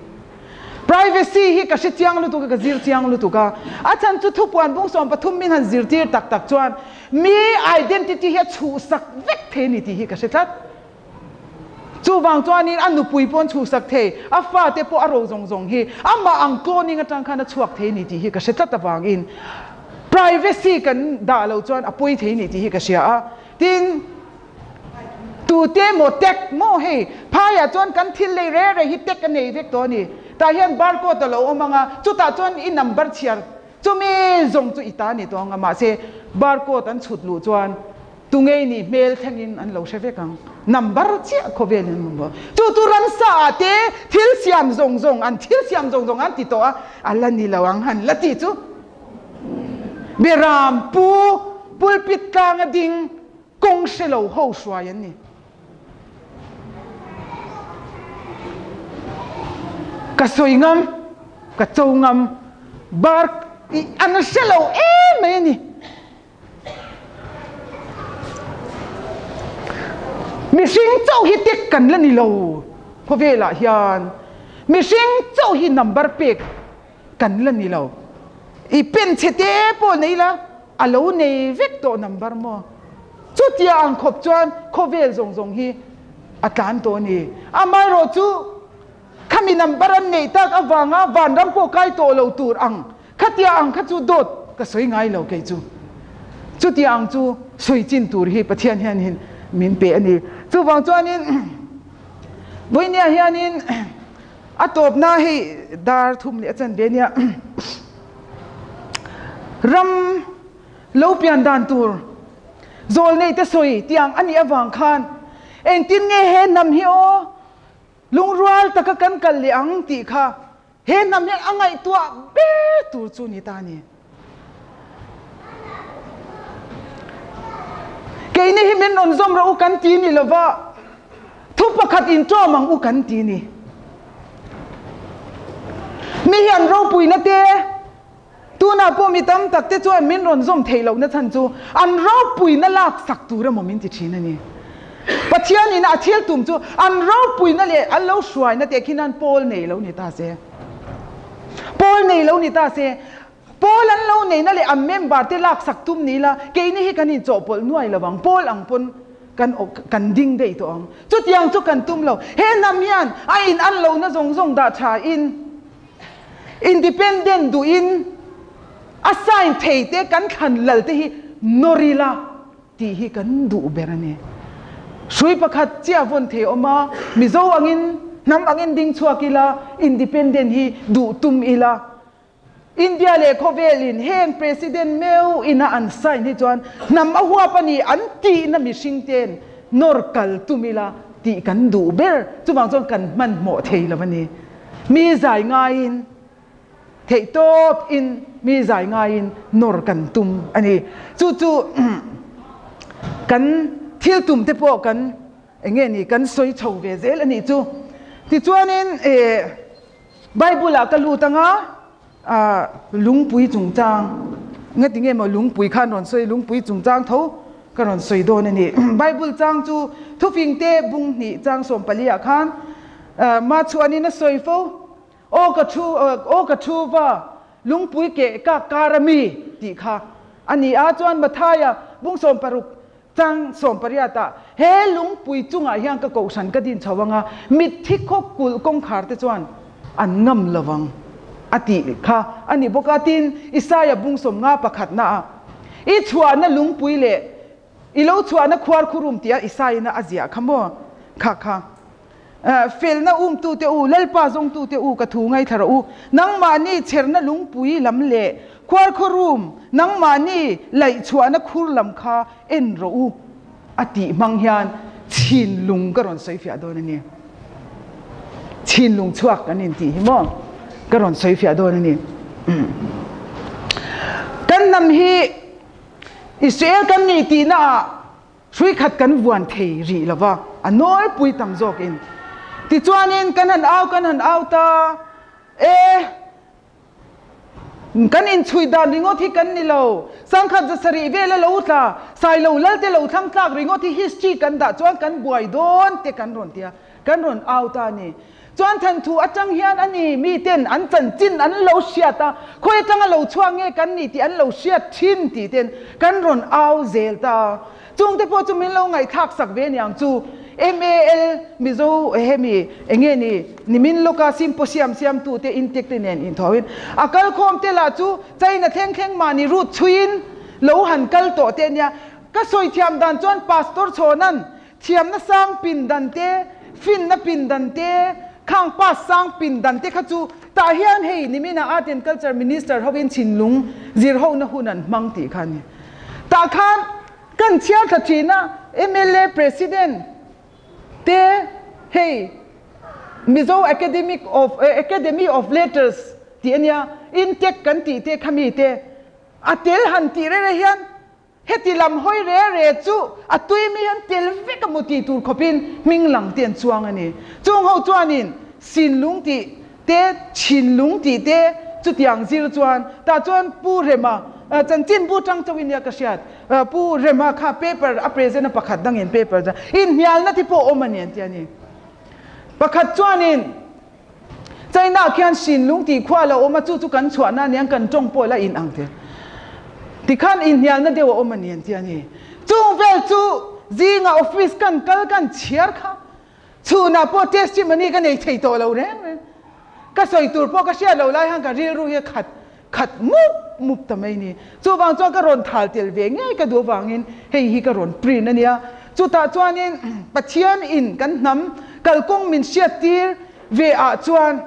Privacy hi ka hre chiang lutuk a, ka zir chiang lutuk a. A chhan chu thupuan bung 13 min han zirtir tak tak chuan mi identity hi a chhuhsak vek thei a ni tih hi ka hre tlat. Chuvang chuanin a nupui pawh an chhuhsak thei, a fate pawh a ro zawng zawng hi amah ang cloning atang khan a chhuak thei ni tih hi ka hre tlat avangin privacy kan dah loh chuan a pawi thei ni tih hi ka hria a. Tin, tute maw tag maw hei phaiah chuan kan thil lei reh reh hi tag a nei vek tawh a ni. Tah hian barcode a lo awm ang a, chutah chuan i number chhiar chumi zawng chu i ta ni tawh ang a, mahse barcode an chhut luh chuan Tungei nih hmel thlengin an lo hre vek ang. Number chiah khawvel in an mamawh. Chu chu ramsa ah te thil siam zawng zawng an thil siam zawng zawng an ti tawh a, a la ni lo ang han la ti chu. Beram pu pulpit tlang a ding kawng hre lo ho hruai an ni. Ka sawi ngam, ka cho ngam, bar an hre lo em mai a ni. Mihring chauh hi tek kan la ni lo khawvelah hian mihring chauh hi number pek kan la ni lo. I pen chhe te pawh nei la a lo nei vek tawh number maw? Chutia ang khawp chuan khawvel zawng zawng hi a tlan tawh a ni. Amaherawhchu khami number an neih tak avanga vanram pawh kai tawh lo tur ang Khatia ang kha chu dawt ka sawi ngai lo kei chu. Chutia ang chu sawi chin tur hi Pathian hianin min pe a ni. Chuvang chuanin vawinia hianin a tawpna hei dar thum leh a chan ve nia ram lo pian dan tur zawlnei te sawi tiang a nih avang khan engtin nge he hnam hi aw lungrual taka kan kal leh ang tih kha He hnam hian a ngaihtuah ber tur chu ni ta a ni. Keini hi min rawn zawm rawh u kan ti ni lova, thu pakhat inṭawm ang u kan ti ni. Mi hian ropuina te, tunah pawh mi tam tak te chuan min rawn zawm theih lohna chhan chu an ropuina laksak tur emaw min ti thin a ni. Pathianin a thil tum chu an ropuina leh an lo hruaina teh khi nan pawl nei lo ni ta se. Pawl nei lo ni ta se. Pawl an lo neina leh an member te laksak tum ni ila keini hi kan inchawhpawlh nuai lo ang. Pawl ang pawn kan kan ding daih tawh ang. Chutiang chu kan tum lo. He hnam hian a in an lohna zawng zawng dah tha in independent duhin a sign thei te kan thlan lal te hi nawr ila. Tih hi kan duh ber a ni. Hrui pakhat chiah vawn thei awm a, Mizo angin, hnam angin ding chhuak ila, independent hi duh tum ila. India leh khawvelin heng President meu ina an sign hi chuan hnam a huap a ni an tihna mihring ten nawr kal tum ila tih kan duh ber. Chuvang chuan kan hmanhmawh thei lo a ni. Mi zai ngaiin. Theih tawp in mi zai ngai in nawr kan tum a ni. Chu chu kan thil tum te pawh kan eng nge ni kan sawi chho ve zel a nih chu. Tichuanin Bible ah ka lut anga lungpui chungchang ngati nge maw lungpui khan rawn sawi lungpui chungchang tho ka rawn sawi dawn a ni. Bible chang chu thufing te bung hnih chang 14 ah khan ma chhuanin a sawi fo. Aw ka thu, aw ka thu va, lungpui keh ka kar a mi tih kha a ni a. Chuan Mathaia bung 16 chang 18 ah he lungpui chungah hian ka kohhran ka din chho anga mitthi khaw kulh kawngkhar te chuan an ngam lo vang a tih kha a ni bawk a. Tin, Isaia bung 51 naah i chhuahna lungpui leh I lo chhuahna khuar khurum tia Isaiahna a ziah kha maw? Kha kha. Felna umtute u, Lalpa zawngtute u, ka thu ngaithla rawh u. Nangmahni chherna lungpui lam leh khuar khurum, nangmahni laih chhuahna khur lam kha en rawh u, a tih hmang hian chhinlung ka rawn sawi fiah dawn a ni. Chhinlung chhuak kan intih hi maw? Ka rawn sawi fiah dawn a ni. Kan hnam hi. Israel kan nih tihna ah hrui khat kan vuan thei rih lo va, a nawlpui tam zawkin. Tichuanin kan han au kan han au ta e, kan inchhui dan ringawt hi kan ni lo, sangkhat 700 vela lo tla, Sailo Lalte lo thlang tlak ringawt hi history kan dah chuan kan buai dawn te kan rawn ti a, kan rawn au ta a ni. Chuan thanthu atang hian a ni miten an chanchin an lo hriat a, khawi atanga lo chhuak nge kan ni tih an lo hriat thin tih ten kan rawn au zel ta. Chungte pawh chu min lo ngaihthlak sak ve niang chu MAL Mizo hemi enge ni nimin lawka symposium siamtute intek te nen inthawhin a kalkhawm te lah chu China thleng thleng mahni route chhuiin lo han kal tawh te ania. Ka sawi thiam dan chuan Pastor Chhawnan Thiamna sang pindan te, finna pindan te, khang pass sang pindan te kha chu tah hian hei nimina Art and Culture Minister hovin chhinlung zir hona hun an hmang tih kha a ni. Tah khan kan chhiar thla thin a, mla President te hei Mizo Academic of Academy of Letters tih a nia, Intec kan tih te kha mi te a tel han tih rere hian Heti lam hawi re re chu a tui mi an tel vek a mu tih tur khawpin hming lang te an chuang a ni. Chung ho chuanin Sinlung tih te, Chinlung tih te chutiang zir chuan tah chuan Pu Rema chanchin bu tang chauhin nia ka hriat. Pu Rema kha paper a present a pakhat dangin paper chuan inhnialna te pawh awm a ni an ti a ni. Pakhat chuanin China khian Sinlung tih khua a lo awm a, chu chu kan chhuahna a nia, kan tawng pawh la in ang te. Tikhan inhnialna deuh a awm a ni an ti a ni. Chung vel chu zinga office kan kal kan chhiar kha chhunah pawh testimony ka nei thei tawh lo reng reng. Ka sawi tur pawh ka hriat lo lai khan ka rilru hi a khat khat mup mup ta mai ni. Chuvang chuan ka rawn thal tel ve ngei ka duh avangin hei hi ka rawn print a nia. Chutah chuanin Pathian in kan hnam kalkawng min hriat tir ve ah chuan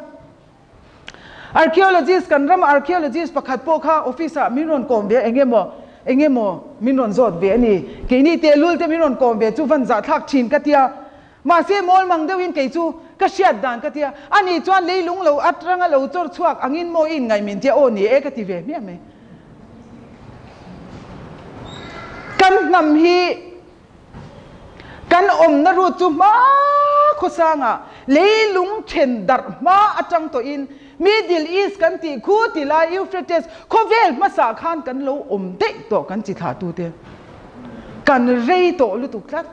archaeologist kan rama archaeologist pakhat pawh kha office ah min rawn kawm ve a eng emaw eng emaw min rawn zawt ve a ni. Keini tehlul te min rawn kawm ve chu van zahthlak thin ka tia. Mahse mawl mang deuhin kei chu ka hriat dan ka tia, ani chuan leilung lo atranga lo chawr chhuak angin maw i inngaih min tia aw ni e ka ti ve hmiah mai. Kan hnam hi kan awmna rut chu hma khawsangah leilung then darh hma atang tawhin Middle East kan tih khu ti lai Euphrates khawvel hmasa khan kan lo awm daih tawh kan chi thlahtute kan rei tawh lutuk tlat.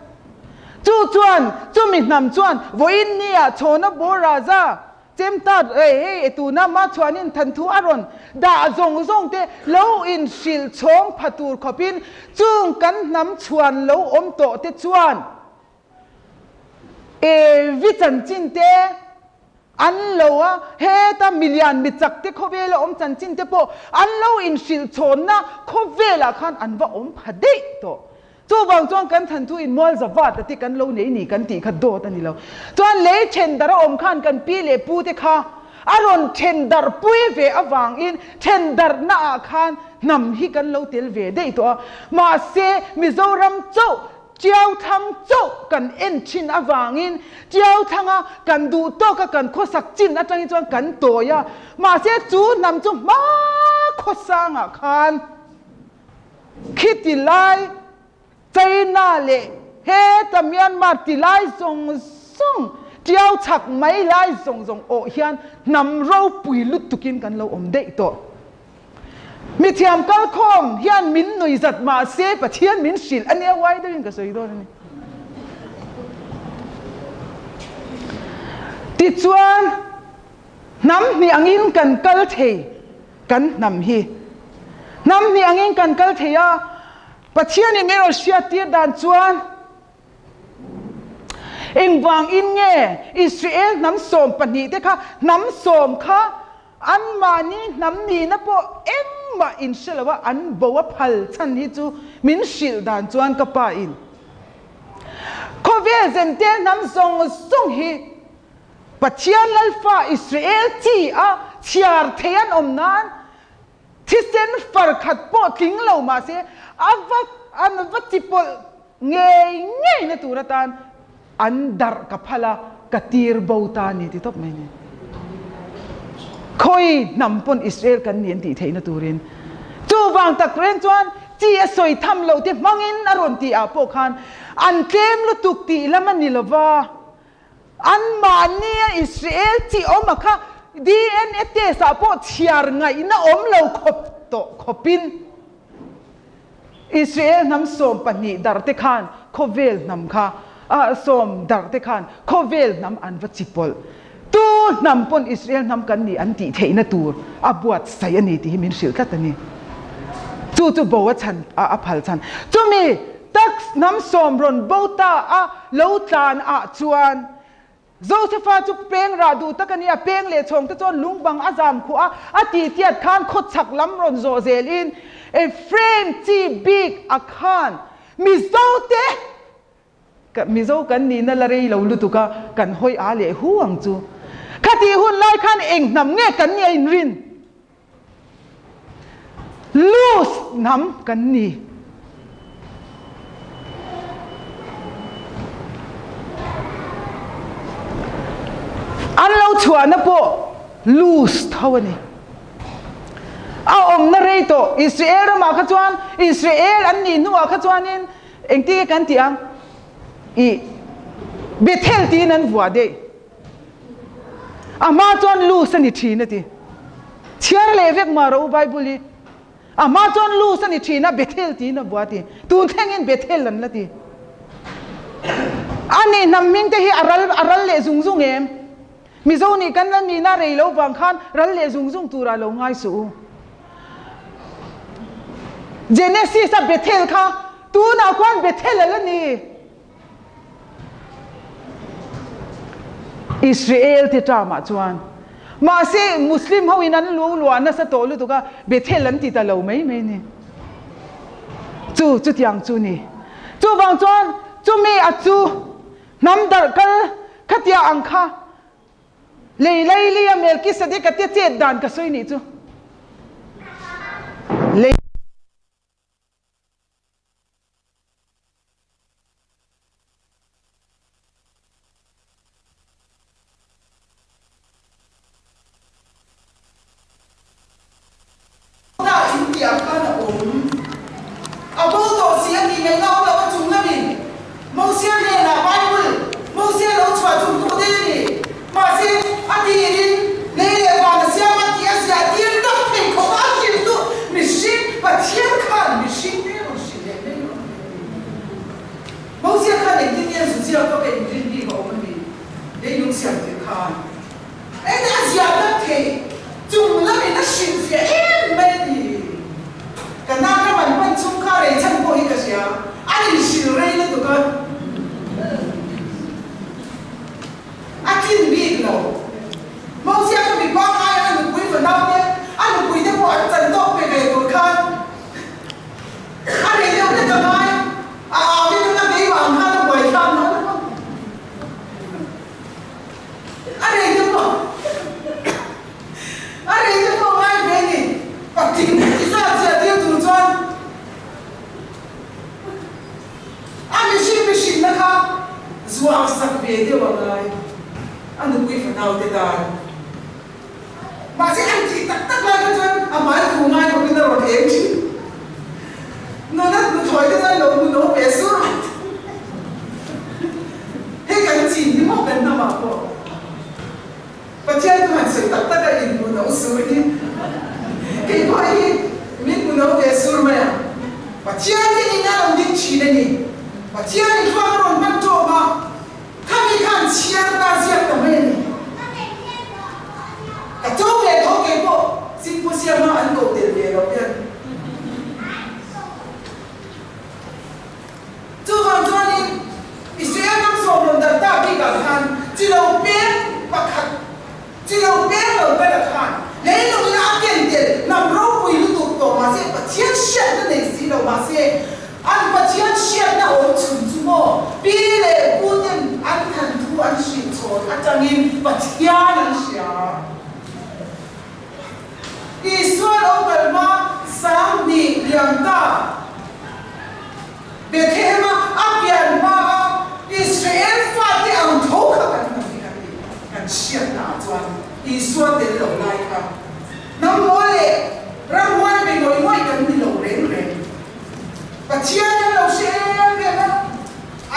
Chu chuan, chumi hnam chuan vawiin nia chhawna bawr raja Chemtat eh hei e tuna ma chhuanin thanthu a rawn dah zawng zawng te lo inhrilh chhawng pha tur khawpin chung kan hnam chhuan lo awm tawh te chuan e vi chanchin te An lo a, heta milian mi chak te khawvela awm chanchin te pawh an lo inhrilh chhawnna khawvelah khan an va awm pha daih tawh. Chuvang chuan kan thanthu in mual zavat a te kan lo nei ni kan tih kha dawt a ni lo. Chuan lei then darh a awm khan kan pi leh pu te kha a rawn then darh pui ve avangin then darhna ah khan hnam hi kan lo tel ve daih tawh a. Mahse Mizoram chauh. Tiau thlang chauh kan en thin avangin Tiau thlanga kan duh tawka kan khawsak chin atangin chuan kan tawi a, mahse chu hnam chu hma khawsangah khan khiti lai China leh heta Myanmar ti lai zawng zawng Tiau chhak mai lai zawng zawng awh hian hnam ropui lutukin kan lo awm daih tawh. Mithiam kalkhawm hian min nui zat mah se Pathian min hrilh a nia uai deuhin ka sawi dawn a ni. Tichuan, hnam hnih angin kan kal thei, kan hnam hi hnam hnih angin kan kal thei a, Pathianin min rawn hriattir dan chuan engvangin nge Israel hnam 12 te kha hnam sawm kha Anmahni hnam nihna pawh engmah in hre lo a, an bo a phal chhan hi chu min hrilh dan chuan ka pa in khawvel zentel hnam zawng zawng hi Pathian Lalfa Israel chi a chhiar thei an awm nan thisen far khat pawh tling lo mahse a va an va chi pawlh ngei ngei na tur atan an darh ka phal a, ka tir bo ta a ni ti tawp mai ni. Khawi hnam pawn Israel kan ni an tih theihna turin. Chuvang tak reng chuan chi a sawi tham loh te hmangin a rawn tih ah pawh khan an tlem lutuk tih lam a ni lova, anmahni a Israel chi awm a kha DNA test ah pawh chhiar ngaihna awm lo khawp tawh khawpin Israel hnam 12 darh te khan khawvel hnam kha sawm darh te khan khawvel hnam an va chi pawlh. Tu hnam pawn Israel hnam kan nih an tih theihna tur a buatsaih a ni tih hi min hrilh tlat a ni. Chu chu bo a chhan a phal chhan. Chumi tak hnam sawm rawn bo ta a lo tlan ah chuan Josefa chu peng rah duh tak a ni a, peng leh chhawng te chuan lung bang a zam khuh a, a tih tiat khan khawchhak lam rawn zawh zel in Ephraim chi bik a khan Mizo te Mizo kan nihna la rei lo lutuk a, kan hawi a leh hu ang chu. Khatih hun lai khan eng hnam nge kan nih a inrin? Loose hnam kan ni. An lo chhuahna pawh loose tho a ni. A awmna rei tawh Israel ramah kha chuan Israel an nih hnuah kha chuanin engtin nge kan tih ang? Ih Bethel tiin an vuah daih. A hma chuan loose a ni thin a ti. Chhiar leh vek mah rawh u Bible hi. A hma chuan loose a ni thin a, Bethel tiin a bua a ti. Tun thlengin Bethel an la ti. A nih hnam hming te hi a ral a ral leh zung zung em? Mizo nih kan la nihna rei lo vang khan ral leh zung zung turah lo ngai suh u. Genesis a Bethel kha tunah khuan Bethel a la ni. Israel te term-ah chuan. Mahse, Muslim ho in an lu luah nasa tawh lutuk a, Bethel an ti ta lo mai mai ni. Chu, chutiang chu ni. Chuvang chuan, chumi a chu hnam darh kal khatia ang kha lei laili a Melkisedek a te chet dan ka sawi nih chu. Lei. Hnah in piah khan a awm. A bo tawh si a tih ngaihna awm lo a chung lamin Mosia hnenah Bible Mosia lo chhuah chung tuk daih a ni. Mahse, a tirin lei leh van a siam a tih a ziah tir tak thei khawp a, a hrilh chu mihring Pathian khan mihring te rawn hrilh leh mai lo a ni a ti. Mosia khan engtin nge zu ziak vak a inrin bik a awm a ni? Leilung siam tir khan eng a ziah tak thei chung lamin a hrilhfiah em mai a ni. Ka nana. hmai khuh ngai khawpin a rawn eng thin. Nuna nuthlawi te chuan lo hmu no ve sur mai thin. Hei kan chin hi maw kan hnamah pawh Pathian chu han sawi tak tak a inhmu no sur hi kei pawh hi min hmu no ve sur mai a. Pathian hi ina lo ding thin a ni. Pathian in thluak a rawn hman tawp a, khami khan chhiar ta ziak ta mai a ni. Ka cho ve tho kei pawh symposium a an koh tel ve lo hian. Chuvang chuanin Israel ram sawmrawn darh ta bikah khan chi lo peng pakhat, chi lo peng lo bera khan leilungin a ken tel hnam ropui lutuk tawh mahse Pathian hriatna nei si lo mahse an Pathian hriatna awm chhun chu maw pi leh pu ten an than thu an hrilh chhawn atangin Pathian an hria. Isua lo kal hma 2000 liam ta Bethlehem-a a pian hma a Israel fate ang tho kha kan hmu hi kan ti. Kan hriatna ah chuan Isua tel lo lai kha hnam mawl leh ramhuai be ngawih ngawih kan ni lo reng reng. Pathian an lo hre em em a,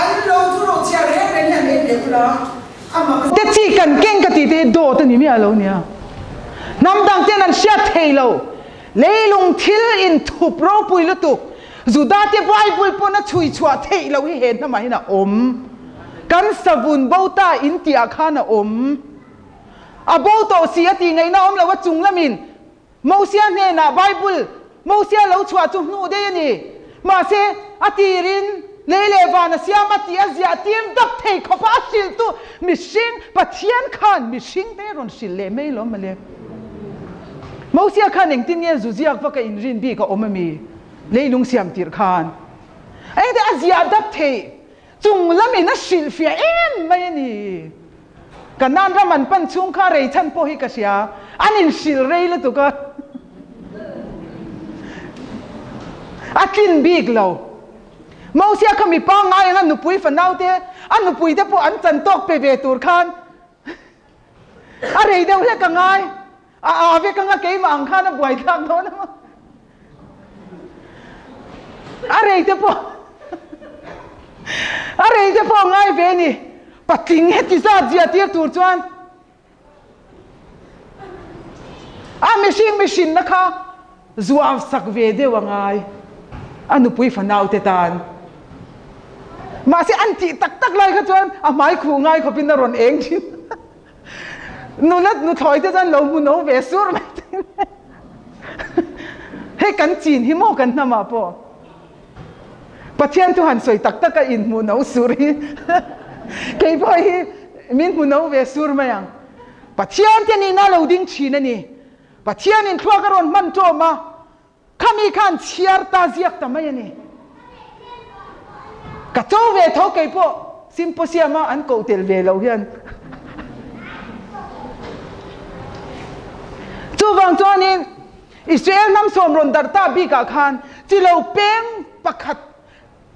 an lo thu ro chhia reng reng hi an en leh ula. Te chi kan keng ka tih te hi dawt a ni miah lo nia. Hnam dang ten an hriat thei lo. Leilung thil in thup ropui lutuk. Juda te Bible pawn a chhui chhuah theih loh hi he hnamah hian a awm. Kan savun bo ta in tih ah khan a awm. A bo tawh si a tih ngaihna awm lo a chung lamin Mosia hnenah Bible Mosia lo chhuah chu hnuh daih a ni. Mahse, a tirin lei leh van a siam a tih a ziah tir dap thei khawp a, a hrilhtu mihring Pathian khan mihring te rawn hrilh leh mai lawm mawle. Mosia khan engtin nge zu ziak vaka inrin bik a awm ami? Leilung siam tirh khan engte a ziah dap theih chung lamin a hrilhfiah em mai a ni. Kanan ram an pan chhung kha rei chhan pawh hi ka hria, an inhrilh rei lutuk a, a tlin bik lo. Mosia kha mipa ngai anga nupui fanau te, a nupui te pawh an chan tawk pe ve tur khan a rei deuh hlek a ngai, a aa vek anga keimah ang khan a buai thlak dawn a maw. A rei te pawh a rei te pawh ngai ve ni. Patling heti zat zia tir tur chuan a mihring mihrinna kha zuau sak ve deuh a ngai a nupui fanau te tan. Mahse an tih tak tak lai kha chuan a hmai khuh ngai khawpin a rawn eng thin. Nula nuthlawi te chuan lo hmu no ve sur mai thin. Hei kan chin hi maw kan hnamah pawh. Pathian chu han sawi tak tak a inhmuh no sur hi kei pawh hi min hmu no ve sur mai ang. Pathian te nihna lo ding thin a ni. Pathian in thluak a rawn hman tawm a, khami khan chhiar ta ziak ta mai a ni. Ka cho ve tho kei pawh symposium a an koh tel ve lo hian. Chuvang chuanin Israel hnam sawm rawn darh ta bikah khan chi lo peng pakhat,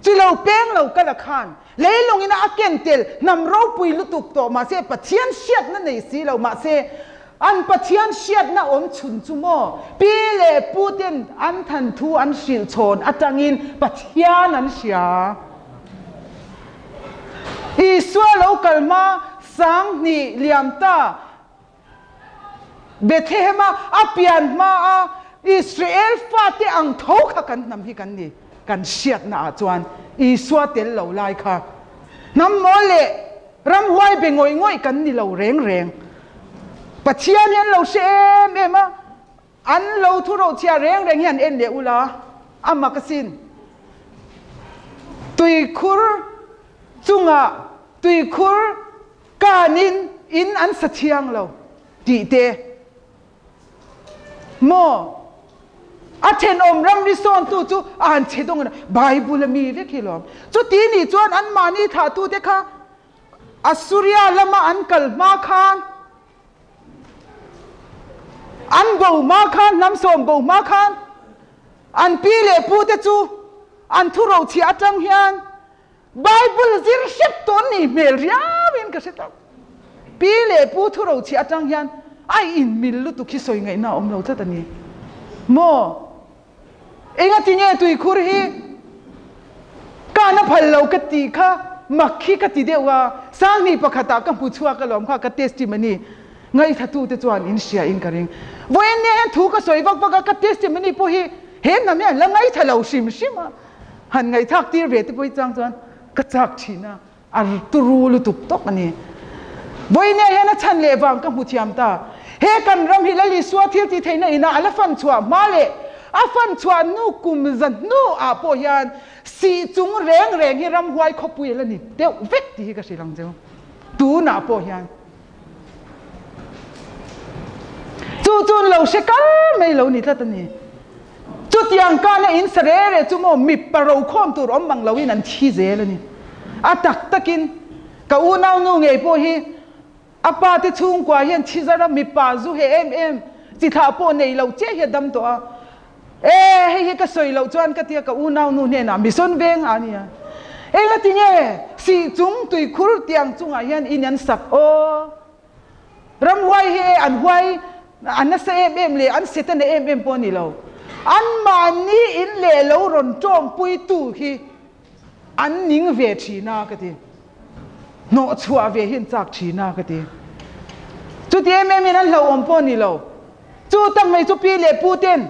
chi lo peng lo kal a khan leilungin a ken tel hnam ropui lutuk tawh mahse Pathian hriatna nei si lo mahse an Pathian hriatna awm chhun chu maw pi leh pu ten an than thu an hrilh chhawn atangin Pathian an hria. Isua lo kal hma 2000 liam ta Bethlehem-a a pian hmaa Israel fate ang tho kha kan hnam hi kan ni. Kan hriatnaah chuan Isua tel lo lai kha hnam mawl leh ramhuai be ngawih ngawih kan ni lo reng reng. Pathian hi an lo hre em em a, an lo thu rochhia reng reng hi an en leh ula a mak asin. Tuikhur chungah tuikhur Kanin in an sa thiang lo tih te maw? A thenawm ramri sawntu chu a han che dawng a, Bible a mi vek hi lawm. Chuti nih chuan anmahni thlahtute kha Assuria lama an kal hma khan, an bo hma khan, hnamsawm bo hma khan an pi leh pute chu an thurochhiah atang hian Bible zir hrep tawn nih hmel riauin ka hre tlat. Pi leh pu thu rochhiah atang hian a inmil lutuk hi sawi ngaihna a awm lo tlat a ni. Maw? Engati nge tuikhur hi kana phal lo ka tih kha mak hi ka ti deuh a, Sanghnih pakhatah ka hmu chhuak alawm kha ka testimony ngaihthlatute chuan in hria in ka ring. Vawiin nia hian thu ka sawi vak vak a, ka testimony pawh hi he hnam hian la ngaihthla lo hrim hrim a, han ngaihthlak tir ve te pawh hi chang chuan ka chak thin a. A turu lutuk tawk a ni. Vawinia hian a chhan leh vang ka hmu thiam ta. He kan ram hi Lal Isua thil tih theihna inah a la fan chhuah hma leh a fan chhuah hnu kum za hnuah pawh hian sih chung reng reng hi ramhuai khawpui a la ni deuh vek tih hi ka hrilh ang cheu. Tunah pawh hian chu chu an lo hre kal mai lo ni tlat a ni. Chutiang kana in sa re re chu maw mipa rokhawm tur awm mang loin an thi zel a ni. A tak takin ka unaunu ngei pawh hi a pa te chhungkua hian thi zar a mipa zu he em em chi thlah pawh nei lo chiah hi a dam tawh a. E hei hi ka sawi loh chuan ka tia ka unaunu hnenah mission veng a nia. Engati nge sih chung tuikhur tiang chungah hian in an sak aw. Ramhuai hi e an huai an nasa em em leh an setana em em pawh a ni lo. Anmahni in leh lo rawn tawngpuitu hi an ning ve thin a ka ti. Hnawh chhuah ve hi an chak thin a ka ti. Chuti em em in an hlauhawm pawh a ni lo. Chu tak mai chu pi leh pu ten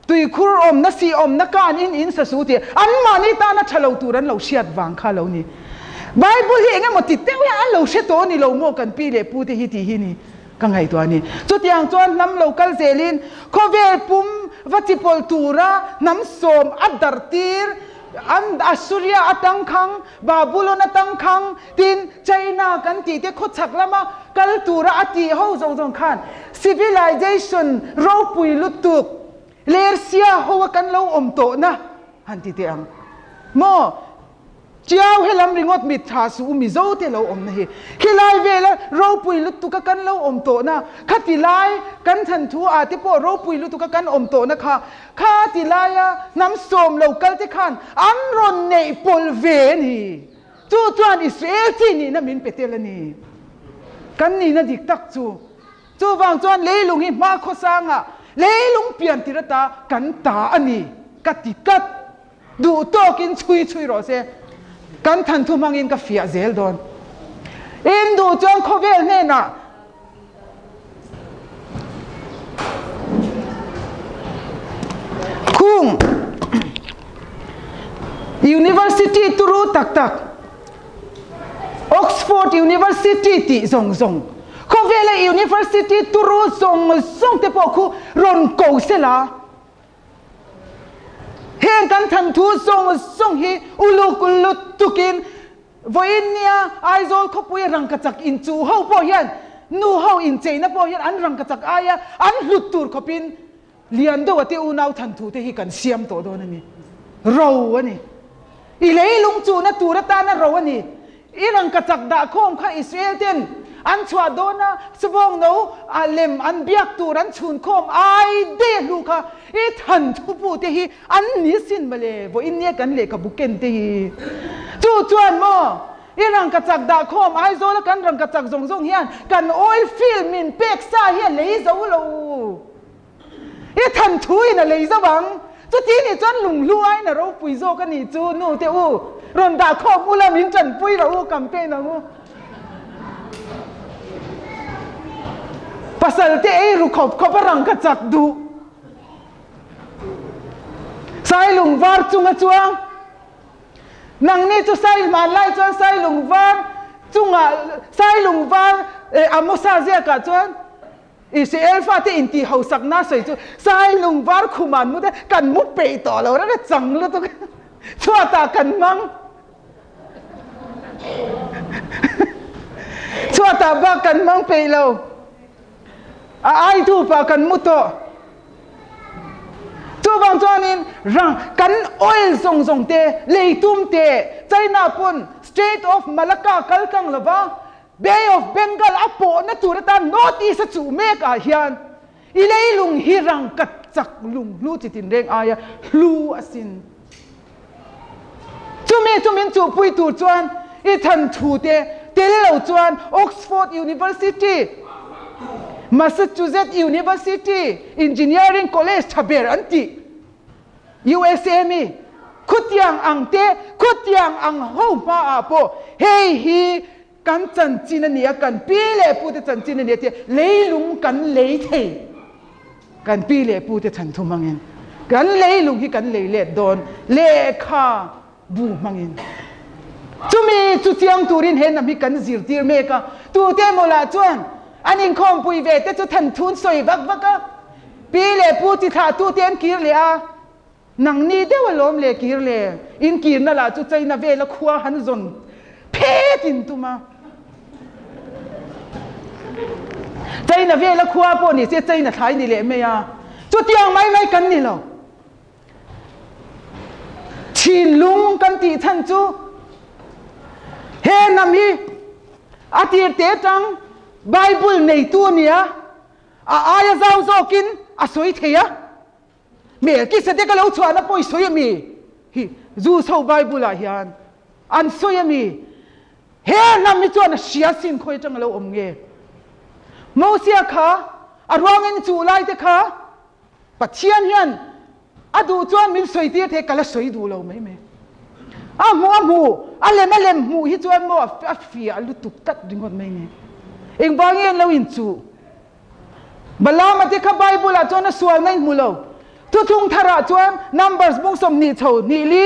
tuikhur awmna si awmna kan in in sa su tih anmahni tana tha lo tur an lo hriat vang kha lo ni. Bible hi eng emaw ti deuh hian an lo hre tawh a ni lo maw kan pi leh pu te hi tih hi ni ka ngaihtuah a ni. Chutiang chuan hnam lo kal zelin khawvel pum va chi pawlh tura hnam sawm a darh tir an Assuria atang khang Babulon atang khang tin China kan tih te khawchhak lama kal tura a tih ho zawng zawng khan civilization ropui lutuk Lersia ho a kan lo awm tawhna han ti teh ang maw? Chiau helam ringawt mit tha suh u Mizo te lo awmna hi khilai vela ropui lutuk a kan lo awm tawhna khati lai kan than thu ah te pawh ropui lutuk a kan awm tawhna kha kha ti laia hnam sawm lo kal te khan an rawn neih pawlh ve a ni. Chu chuan Israel chi nihna min pe tel a ni. Kan nihna dik tak chu. Chuvang chuan leilung hi hma khawsangah leilung pian tir ata kan ta a ni ka ti tlat. Duh tawkin chhui chhui rawh se. Kan than thu hmangin ka fiah zel dawn. In duh chuan khawvel hnenah Khung University turu tak tak Oxford University tih zawng zawng khawvela University turu zawng zawng te pawh khu rawn ko sela heng kan than thu zawng zawng hi uluk lutukin Vawiin nia Aizawl khawpui rangkachak inchuh ho pawh hian nu ho incheina pawh hian an rangkachak aia an hlut tur khawpin lian deuha te unau than thu te hi kan siam tawh dawn a ni. Ro a ni. I leilung chuhna tur atana ro a ni. I rangkachak dah khawm kha Israel ten an chhuah dawn a, sawbawng no a lem an biak tur an chhun khawm ai daih a hlu kha i than thu pu te hi An ni sin mawle, vawiin nia kan lehkhabu ken te hi. Chu chuan maw, i rangkachak dah khawm Aizawla kan rangkachak zawng zawng hian kan oil field min pek sa hi a lei zo lo. I than thu in a lei zo ang. Chuti nih chuan lunghlu aiin a ropui zawk a nih chu nu te u, rawn dah khawm ula min tanpui rawh u campaign ang u. Pasal te ei ru khawp khawp a rangkachak duh. Sailung var chunga chuang Nangni chu sai hmanlai chuan sailung var chungah sailung var Amosa ziakah chuan Israel fate intih hausakna sawi chu sailung var khum an mu te kan mu peih tawh lo reng a chang lutuk chhuatah kan hmang chhuatah bak kan hmang peih lo. A aitu pah kan mu tawh. Chuvang chuanin rang kan oil zawng zawng te, leitum te, China pawn Strait of Malacca kal tlang lova Bay of Bengal a pawhna tur atan North East a chuh mek ah hian i leilung hi rang ka chak lung hlu chi tinreng aia hlu asin. Chumi chu min chuhpui tur chuan i than thu te tel lo chuan Oxford University, Massachusetts University Engineering College tha ber an tih USA mi khutiang ang te khutiang ang ho hma ah pawh hei hi kan chanchin a ni a, kan pi leh pu te chanchin a ni a tia leilung kan lei thei. Kan pi leh pu te chhan thu hmangin kan leilung hi kan lei let dawn lehkha bu hmangin. Chumi chu chiang turin he hnam hi kan zirtir mek a, tute emaw lah chuan an inkhawmpui ve te chu than thun sawi vak vak a, pi leh pu chi thlah tute an kir leh a, nangni deuh alawm leh kir leh, inkirna lah chu China vela khua han zawn phet in tum a. China vela khua pawh ni se China thlai ni leh mai a, chutiang mai mai kan ni lo. Thinlung kan tih chhan chu he hnam hi a tir te tang Bible neitu a nia, a aia zau zawkin a sawi thei a. Melkisedek a lo chhuahna pawh i sawi a mi? Hi Jews ho Bible ah hian an sawi a mi? He hnam hi chuan a hria sin khawi atang a lo awm nge? Mosia kha a ruangin chu lai te kha Pathian hian a duh chuan min sawi tir thei, ka la sawi duh lo mai mai. A hmuh a hmu, a lem a lem hmuh hi chuan maw a fiah lutuk tlat ringawt mai ni. Engvangin an lo inchuh? Balaama te kha Bible ah chuan a sualna in hmu lo. Thuthlung tharah chuan Numbers bung 20 chho hnih li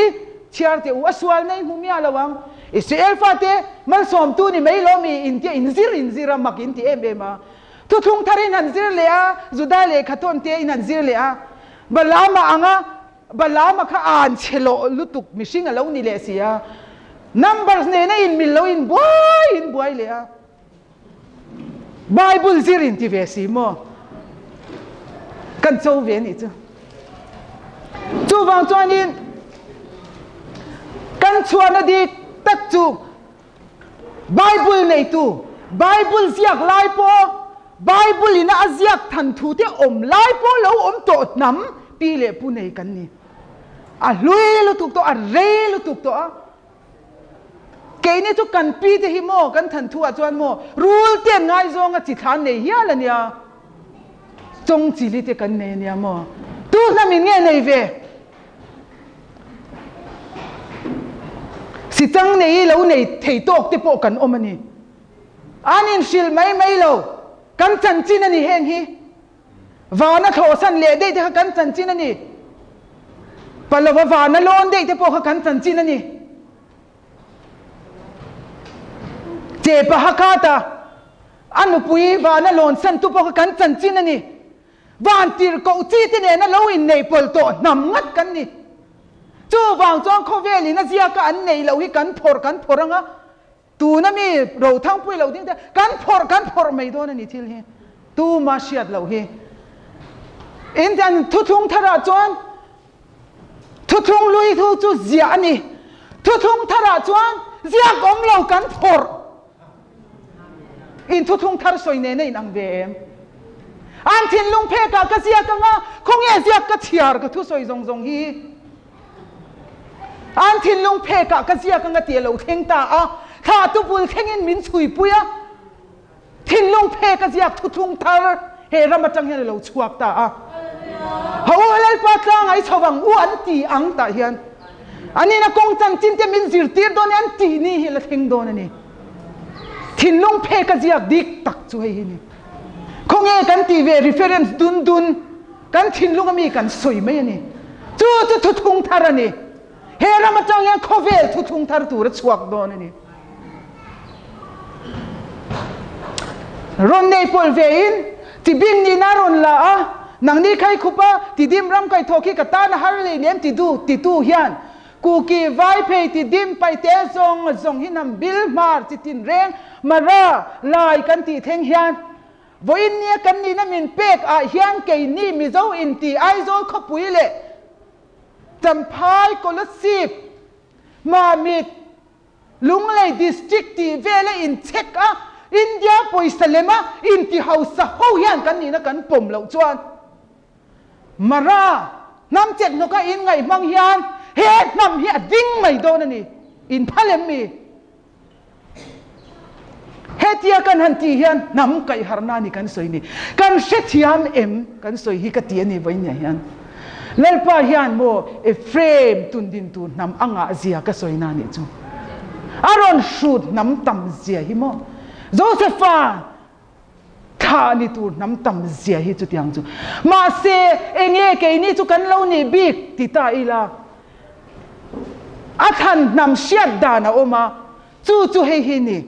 chhiar teh u, a sualna in hmu miah lo ang. Israel fate malsawmtu ni mai lo mi in tia in zir in zir a, mak in ti em em a. Thuthlung thar in han zir leh a, Juda lehkha tawn te in han zir leh a. Balaama anga Balaama kha an chhe loh lutuk mihring a lo ni leh si a. Numbers nena in mil lo in buai in buai leh a. Bible zir in ti ve si maw? Kan cho ve nih chu. Chuvang chuanin kan chhuahna dik tak chu Bible neitu, Bible ziak lai pawh, Bible ina a ziak than thu te awm lai pawh lo awm tawh hnam pi leh pu nei kan ni. A hlui lutuk tawh, a rei lutuk tawh a. Keini chu kan pi te hi maw kan than thu ah chuan maw rul te an ngaizawng a chi thlan nei hial a nia, chawng chili te kan nei a nia maw, tu hnam in nge nei ve? Sichang nei i lo nei thei tawk te pawh kan awm a ni. An inhrilh mai mai lo, kan chanchin a ni heng hi. Vana thlawhsan leh daih te kha kan chanchin a ni. Palova vana lawn daih te pawh kha kan chanchin a ni. Chepa Hakata a nupui vana lawnsan tu pawh kha kan chanchin a ni. Van tirhkoh chi te nena lo inneih pawlh tawh hnam ngat kan ni. Chuvang chuan khawvelin a ziaka an neih loh hi kan phawrh kan phawrh ang a, tuna mi Rothangpui lo ding te kan phawrh kan phawrh mai dawn a ni thil hi. Tuma hriat loh hi. Indian thuthlung tharah chuan thuthlung lui thu chu ziah a ni. Thuthlung tharah chuan ziak awm lo kan phawrh. In thuthlung thar sawi nena in ang ve em? An thinlung phekah ka ziak anga, khawnge ziak ka chhiar ka thusawi zawng zawng hi? An thinlung phekah ka ziak anga tih a lo thleng ta a, thla tu bul thlengin min chhuipui a, thinlung pheka ziak thuthlung thar he ram atang hian a lo chhuak ta a. Ha u Lalpa tlangah i chho ang u an ti ang tah hian an ina kawng chanchin te min zirtir dawn e an tih ni hi a la thleng dawn a ni. Thinlung phek a ziak dik tak chu hei hi ni. Khawnge kan tih ve reference dun dun kan thinlung ami kan sawi mai a ni. Chu chu thuthlung thar a ni. He ram atang hian khawvel thuthlung thar tur a chhuak dawn a ni. Rawn nei pawlh ve in tibing nihna a rawn la a, nangni khai khup a, tidim ram kai thawk hi ka tan a har lei nem tidu titu hian Kuki vai phei tidim pai te zawng zawng hi hnam bil hmar chi tin reng mara lai kan tih thleng hian vawiin nia kan nihna min pek ah hian keini Mizo inti Aizawl khawpui leh Champhai Kolasib Mamit Lunglei District tih vela incheck a, India pawisa lema inti hausa ho hian kan nihna kan pawm loh chuan Mara hnam chet hnawka in ngaih hmang hian he hnam hi a ding mai dawn a ni. In phal em mi? Hetia kan han tih hian hnam kaihharhna a ni kan sawi ni. Kan hrethiam em kan sawi hi ka ti a ni vawiin hian. Lalpa hian maw Ephraim tundin tur hnam a ngah zia ka sawi na nih chu. A rawn hrut hnam tam zia hi maw. Josepha thlah ni tur hnam tam zia hi chutiang chu. Mahse enge keini chu kan lo nih bik ti ta ila a thlan hnam hriat dan a awm a. Chu chu hei hi ni.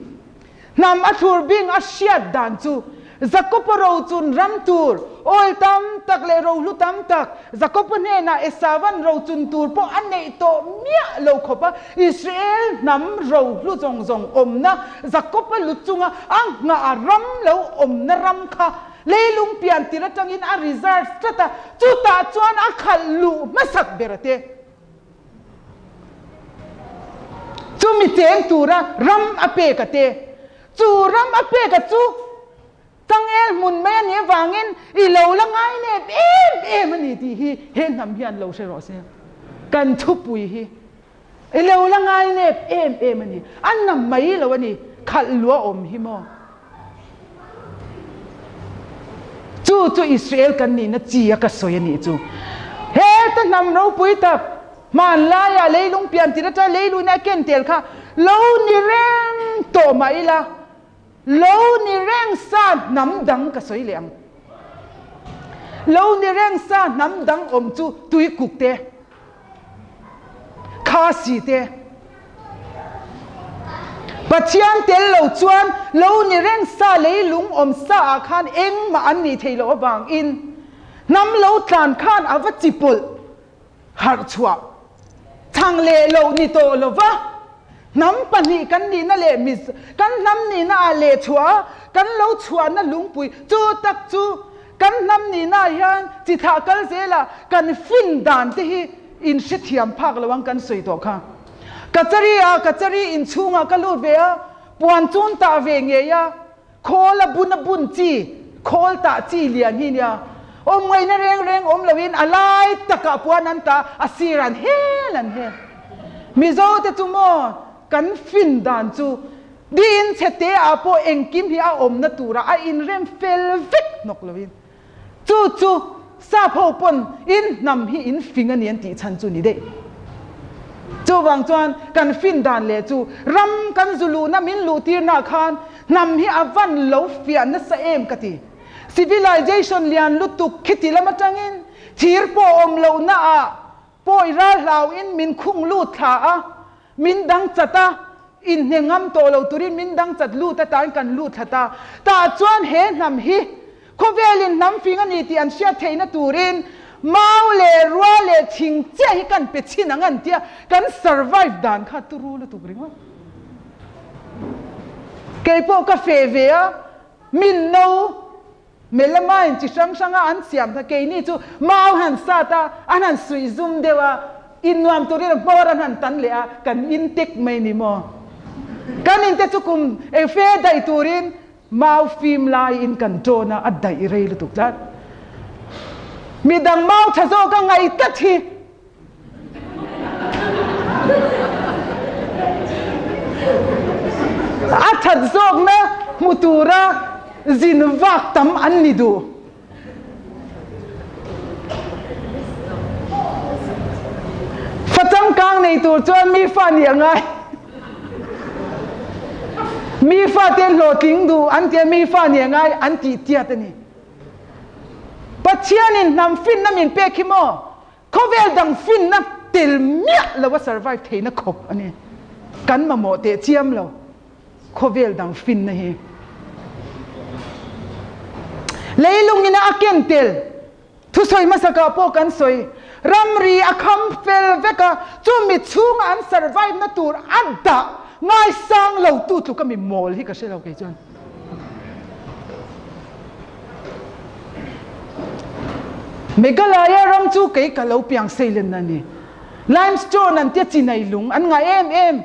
Hnam a thlur bing a hriat dan chu Jakopa ro chun ram tur oil tam tak leh rohlu tam tak Jakopa hnenah Esavan ro chun tur pawh a neih tawh miah lo khawp a, Israel hnam rohlu zawng zawng awmna Jakopa lu chunga a nghah a ram lo awmna ram kha leilung pian tir atangin a reserve tlat a, chutah chuan a khalh luh hmasak ber a te. Chumi cheng tura ram a pek a te. Chu ram a pek a chu changel hmun mai a nih avangin i lo la ngai nep em em a ni tih hi he hnam hian lo hre rawh se. Kan thupui hi i lo la ngai nep em em a ni. A na mai lo a ni, khalh lua awm hi maw? Chu chu Israel kan nihna chi a ka sawi a nih chu. Heta hnam ropui tak, hmanlaiah leilung pian tir atanga leiluina a ken tel kha lo ni reng tawh mah ila, lo ni reng sa hnam dang ka sawi leh ang. Lo ni reng sa hnam dang awm chu tuikuk te. Khasi te. Pathian tel lo chuan lo ni reng sa leilung awm sa ah khan engmah an nih theih loh avangin hnam lo tlan khan a va chi pawlh harh chhuah chhang leh loh ni tawh lova hnam pahnih kan nihna leh kan hnam nihna ah leh chhuah a kan lo chhuahna lungpui chu tak chu Kan hnam nihna hian chi thlah kal zela kan fin dan te hi in hrethiam phak lo ang kan sawi tawh kha. Kachari ah kachari in chhungah ka lut ve a, puan chun tah ve ngei a, khawl a bun a bun chi, khawl tah chi lian hi nia. Awm ngaihna reng reng awm loin a lai takah puan an tah, a sir an hel an hel. Mizo te chu maw kan fin dan chu Diin chhete ah pawh engkim hi a awmna turah a inrem fel vek hnawk loin chu chu sap ho pawn in hnam hi in fing a ni an tih chhan chu ni daih. Chuvang chuan kan fin dan leh chu ram kan zu luhna min luh tirna khan hnam hi a van lo fiah nasa em ka ti. Civilization lian lutuk khiti lam atangin thir pawh awm lohna ah Pawi ral hlau in min khung lut thla a, min dang chat a, inhne ngam tawh lo turin min dang chat lut atan kan lut thla ta. Tah chuan he hnam hi khawvel in hnam fing a ni tih an hriat theihna turin mau leh rua leh thing chiah hi kan pe chhin ang an tia, kan survive dan kha turu lutuk ringawt. Keipawh ka feh ve a, min no. Melamine chi hrang hranga an siam kha keini chu mau han sat a, an han suih zum deuh a, innuam turin hmawr an han tan leh a, kan in tek mai ni maw? Kan in te chu kum eng fe daih turin mau fim laiin kan tawn a, a daih rei lutuk tlat. Midang mau tha zawk a ngaih tlat hi. A that zawkna hmu tura zin vak tam an ni duh. Fa changkang nei tur chuan mi fa nih a ngai. Mi fate hlawhtling duh an tia mi fa nih a ngai an tih tiat a ni. Pathianin hnam finna min pek hi maw? Khawvel dang finna tel miah lo a survive theihna khawp a ni. Kan mamawh teh chiam lo khawvel dang finna hi. Leilungina a ken tel thusawi hmasakah pawh kan sawi. Ramri a kham fel vek a, chumi chhunga an survive na tur a dah ngaisang lo tu tluk a mi mawl hi ka hre lo kei chuan. Meghalaya ram chu kei ka lo piang seilen a ni. Limestone an tia chinai lung an ngah em em,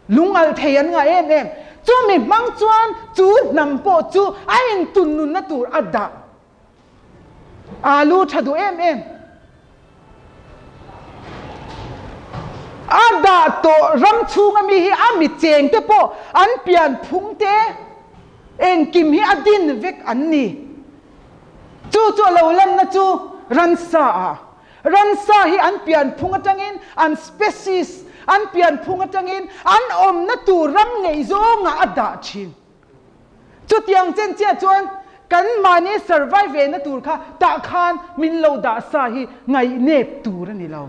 lung alh thei an ngah em em. Chumi hmang chuan chu hnam pawh chu a intun nunna tur a dah. Alu tha duh em em. A dah tawh ram chhunga mi hi a mi cheng te pawh an pian phung te. Engkim hi a din vek an ni. Chu chu a lo lanna chu ransa ah. Ransa hi an pianphung atangin an species, an pianphung atangin an awmna tur ram ngei zawngah a dah thin. Chutiang chen chiah chuan kan mahni survive ve na tur kha tah khan min lo dah sa hi ngaihnep tur a ni lo.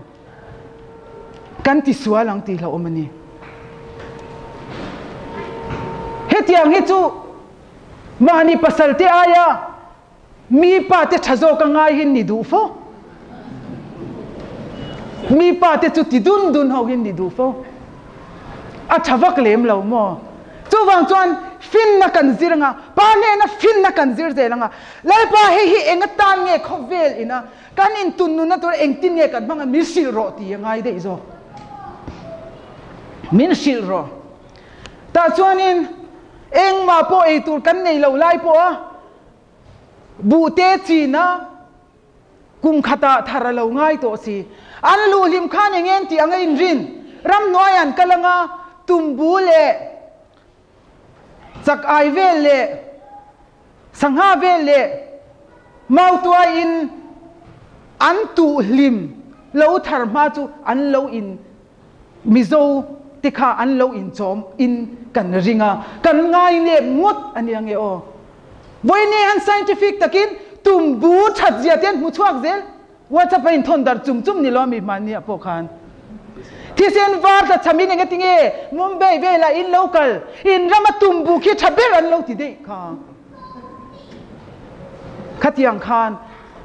Kan ti sual ang tih hlauhawm a ni. Hetiang hi chu mahni pasal te aia mi pa te tha zawk a ngai hin ni duh fo. Mi pa te chu ti dun dun ho hin ni duh fo. A tha vak lem lo maw? Chuvang chuan finna kan zir anga, pa hnena finna kan zir zel anga, Lalpa hei hi eng atan nge khawvel ina kan intun nunna tur engtin nge kan hmang a min hrilh rawh ti a ngai daih zawk. Min hrilh rawh. Tah chuanin engmah pawh ei tur kan nei lo lai pawh a buhte china kum khatah thar a lo ngai tawh si. An luh hlim khan eng en tih anga inrin ramhnuai an kal anga tumbu leh chak ai vel leh sangha vel leh mautuaiin an tuh hlim lo thar hma chu an lo in Mizo te kha an lo inchawm in kan ring a, kan ngai nep ngawt a nia nge aw. Vawiin han scientific takin tumbu that zia te an hmu chhuak zel. WhatsApp a inthawn darh chum chum ni lo ami hmanni ah pawh khan. Thisen var tla chhamin eng ati nge Mumbai velah in lo kal, in rama tumbu khi tha ber an lo ti daih kha. Khatiang khan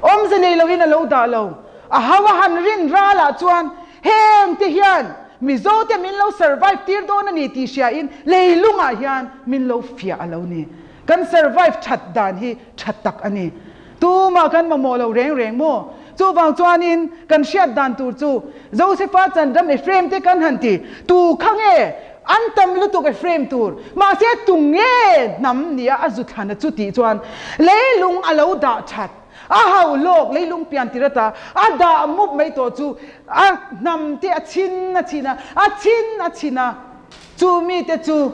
awmze nei loin a lo dah lo. A hau a han rin ralah chuan heng te hian Mizo te min lo survive tir dawn a ni tih hria in leilungah hian min lo fiah a lo ni. Kan survive that dan hi tha tak a ni. Tumah kan mamawh lo reng reng maw? Chuvang chuanin kan hriat dan tur chu Josefa chan ram Ephraim te kan han ti tu kha nge an tam lutuk Ephraim tur mahse tu nge hnam nia a zu thlana chu tih chuan leilung a lo dah that A hau lawk leilung pian tir ata a dah mup mai tawh chu a hnam te a chhin a chhin a, a chhin a chhin a. Chu mite chu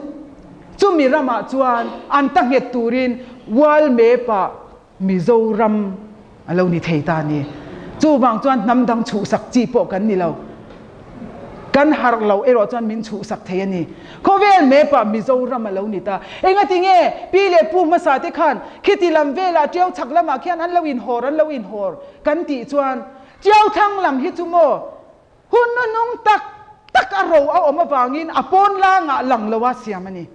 chumi ramah chuan an ta nghet turin World Map ah Mizoram a lo ni thei ta a ni. Chuvang chuan hnam dang chhuhsak chi pawh kan ni lo. Kan harh loh erawh chuan min chhuhsak thei a ni. Khawvel map ah Mizoram a lo ni ta. Engati nge pi leh pu hmasa te khan khiti lam velah Tiau chhak lamah khian an lo inhawr an lo inhawr kan tih chuan Tiau thlang lam hi chu maw hun nunung tak tak a ro a awm avangin a pawn langah lang loa siam a ni.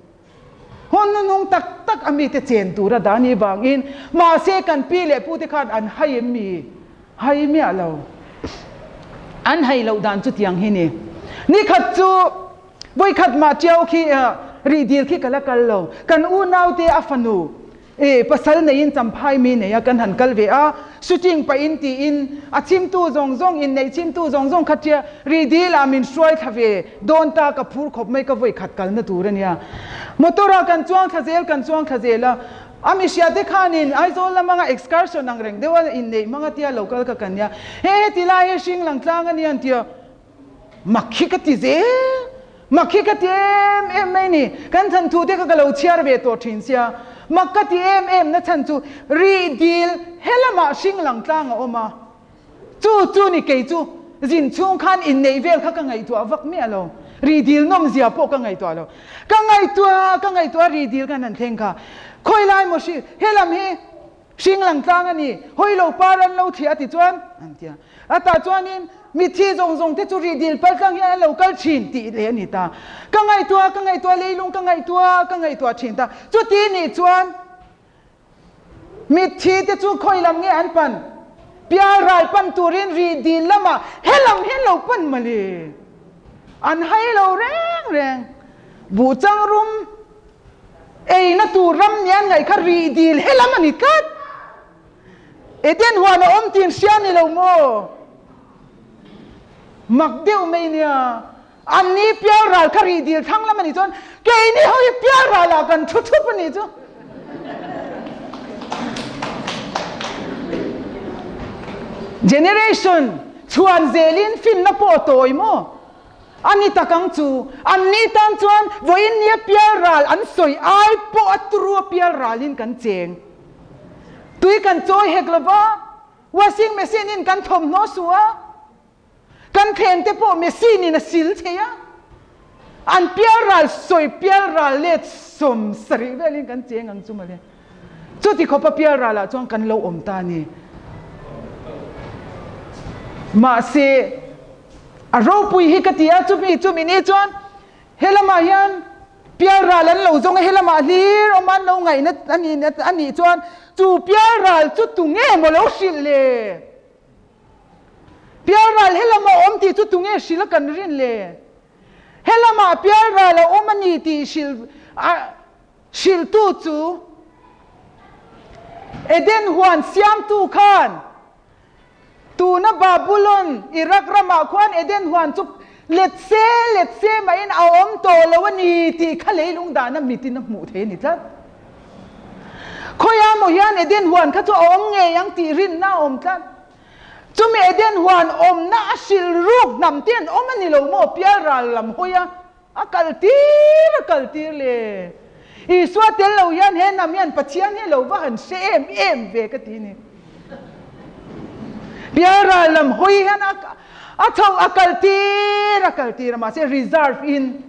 Hun nunung tak tak a mite chen tura dah ni vangin mahse kan pi leh pu te khan an hai em mi? Hai miah lo. An hai loh dan chutiang hi ni. Nikhat chu vawikhat mah tiau khi rih dil khi ka la kal lo. Kan unaute a fanu e pasal neiin champhai mi nei a kan han kal ve a, shooting pahin tiin a chhimtu zawng zawng inneih chhimtu zawng zawng kha tia rih dil ah min hruai thla ve dawn ta ka phur khawp mai ka vawikhat kalna tur a nia. Motor ah kan chuang thla zel kan chuang thla zel a, A mihria te khanin Aizawl lam anga excursion ang reng deuh a inneih hmang a tia lo kal ka kan nia. He heti lai hi hring lang tlang a nia an ti a. Mak hi ka ti zel. Mak hi ka ti em em mai ni. Kan chhan thu te kha ka lo chhiar ve tawh thin sia. Mak ka ti em em na chhan chu rih dil he lamah hring lang tlang a awm a. Chu chu ni kei chu zin chhung khan inneih vel kha ka ngaihtuah vak miah lo. Ri dil nawm zia pawh ka ngaihtuah lo. Ka ngaihtuah ka ngaihtuah ri dil khan han thleng kha. Khawi lai maw hri helam hi hring lang tlang a ni, hawi lo par an lo thliah a ti chuan an ti a. A tah chuanin mitthi zawng zawng te chu ri dil pal tlang hian an lo kal thin tih leh a ni ta. Ka ngaihtuah ka ngaihtuah leilung ka ngaihtuah ka ngaihtuah thin ta. Chuti nih chuan Mitthi te chu khawi lam nge an pan? Pial ral pan turin rih dil lamah he lam hian lo pan mawle. An hai lo reng reng. Buh chang rum eina tur ram nia an ngaih kha rih dil he lam a ni tlat. Eden huan a awm tin hria ni lo maw? Mak deuh mai nia. An ni pial ral kha rih dil thlang lam a nih chuan keini ho hi pial ral ah kan thu thup a nih chu. Generation chhuan zelin finna pawh a tawi maw? A ni tak ang chu, an ni tan chuan vawiin nia pialral an sawi ai pawh a turu a pialralin kan cheng. Tui kan chawi hek lo va, washing machine in kan thawmhnaw su a, kan thleng te pawh machine in a sil thei a, an pialral sawi pialral let 70 velin kan cheng ang chu mawle. Chuti khawpa pialral ah chuan kan lo awm ta a ni. Mahse, a ropui hi ka ti a, chumi chumi ni chuan helamah hian pialral an lo zawng a, helamah hlir awm an lo ngaihna a ni a nih chuan chu pialral chu tunge maw lo hrilh le? Pialral helamah awm tih chu tunge hrilh a kan rin le? Helamah pialral a awm a ni tih hrilh a Hrilhtu chu Eden huan siamtu khan tuna Babulon, Iraq ramah khuan Eden huan chu let se let se mahin a awm tawh lo a ni tih kha leilung dahna mitin a hmuh thei a ni tlat. Khawiah maw hian Eden huan kha chu a awm ngei ang tih rinna a awm tlat. Chumi Eden huan awmna a hrilh ruk hnam te an awm a ni lo maw pialral lam hawi a A kal tir a kal tir le. Isua tel lo hian he hnam hian Pathian hi lo va han hre em em ve ka ti ni. Pialral lam hawi hian a a chho a kal tir a kal tir a mahse reserve in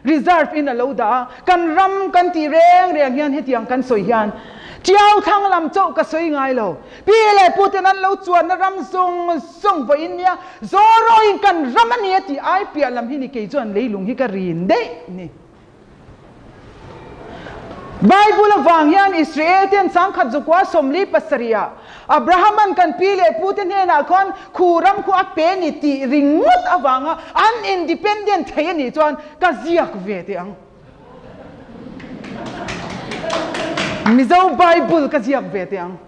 reserve in a lo dah a. Kan ram kan tih reng reng hian hetiang kan sawi hian Tiau thlang lam chauh ka sawi ngai lo. Pi leh pu ten an lo chuanna ram zawng zawng vawiin nia Zawrawiin kan ram a ni a tih ai piah lam hi ni kei chuan leilung hi ka rin daih ni. Bible avang hian Israel ten 10,000 27 ah Abrahaman kan pi leh pu te hnenah khuan khu ram khu a pe ni tih ringawt avanga an independent thei a nih chuan ka ziak ve teh ang. Mizo Bible ka ziak ve teh ang.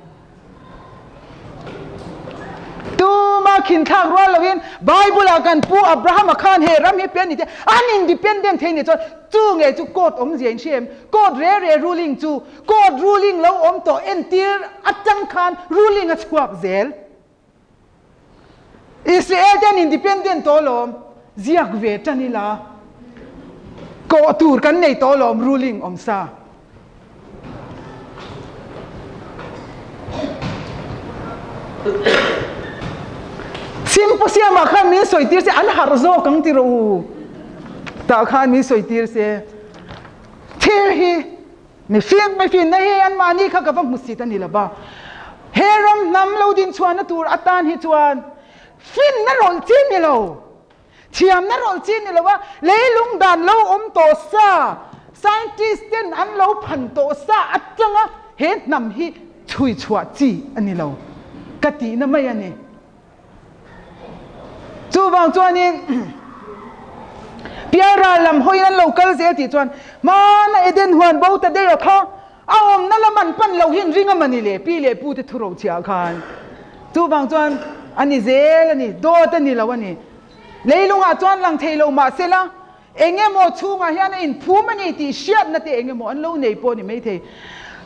Tuma khinthlak rual loin Bible ah kan pu Abraham-a khan he ram hi pe a ni te an independent thei ni chuan chu nge chu court awmzia in hria em? Court re re ruling chu court ruling lo awm tawh entir atang khan ruling a chhuak zel. Israel te an independent tawh alawm, ziak ve tan ila kawh tur kan nei tawh alawm ruling awm sa. Symposium ah khan min sawi tir se an harh zawk ang ti rawh u. Tah khan min sawi tir se. Thil hi Mihring mihrinna hi anmahni kha ka va hmusit a ni lo va, he ram hnam lo dinchhuahna tur atan hi chuan finna rawlh chi ni lo, thiamna rawlh chi ni lo a, leilung dan lo awm tawh sa, scientist ten an lo phan tawh sa atanga he hnam hi chhui chhuah chi a ni lo ka tihna mai a ni. Chuvang chuanin Pialral lam hawiin an lo kal zel tih chuan hmana Eden huan bo ta daih a kha a awmna lam an pan loh hian ring a mani le pi leh pu te thuro chhiah khan. Chuvang chuan a ni zel a ni, dawt a ni lo a ni. Leilungah chuan lang thei lo mahsela eng emaw chhungah hian a inphum a ni tih hriatna te eng emaw an lo nei pawh a ni maithei.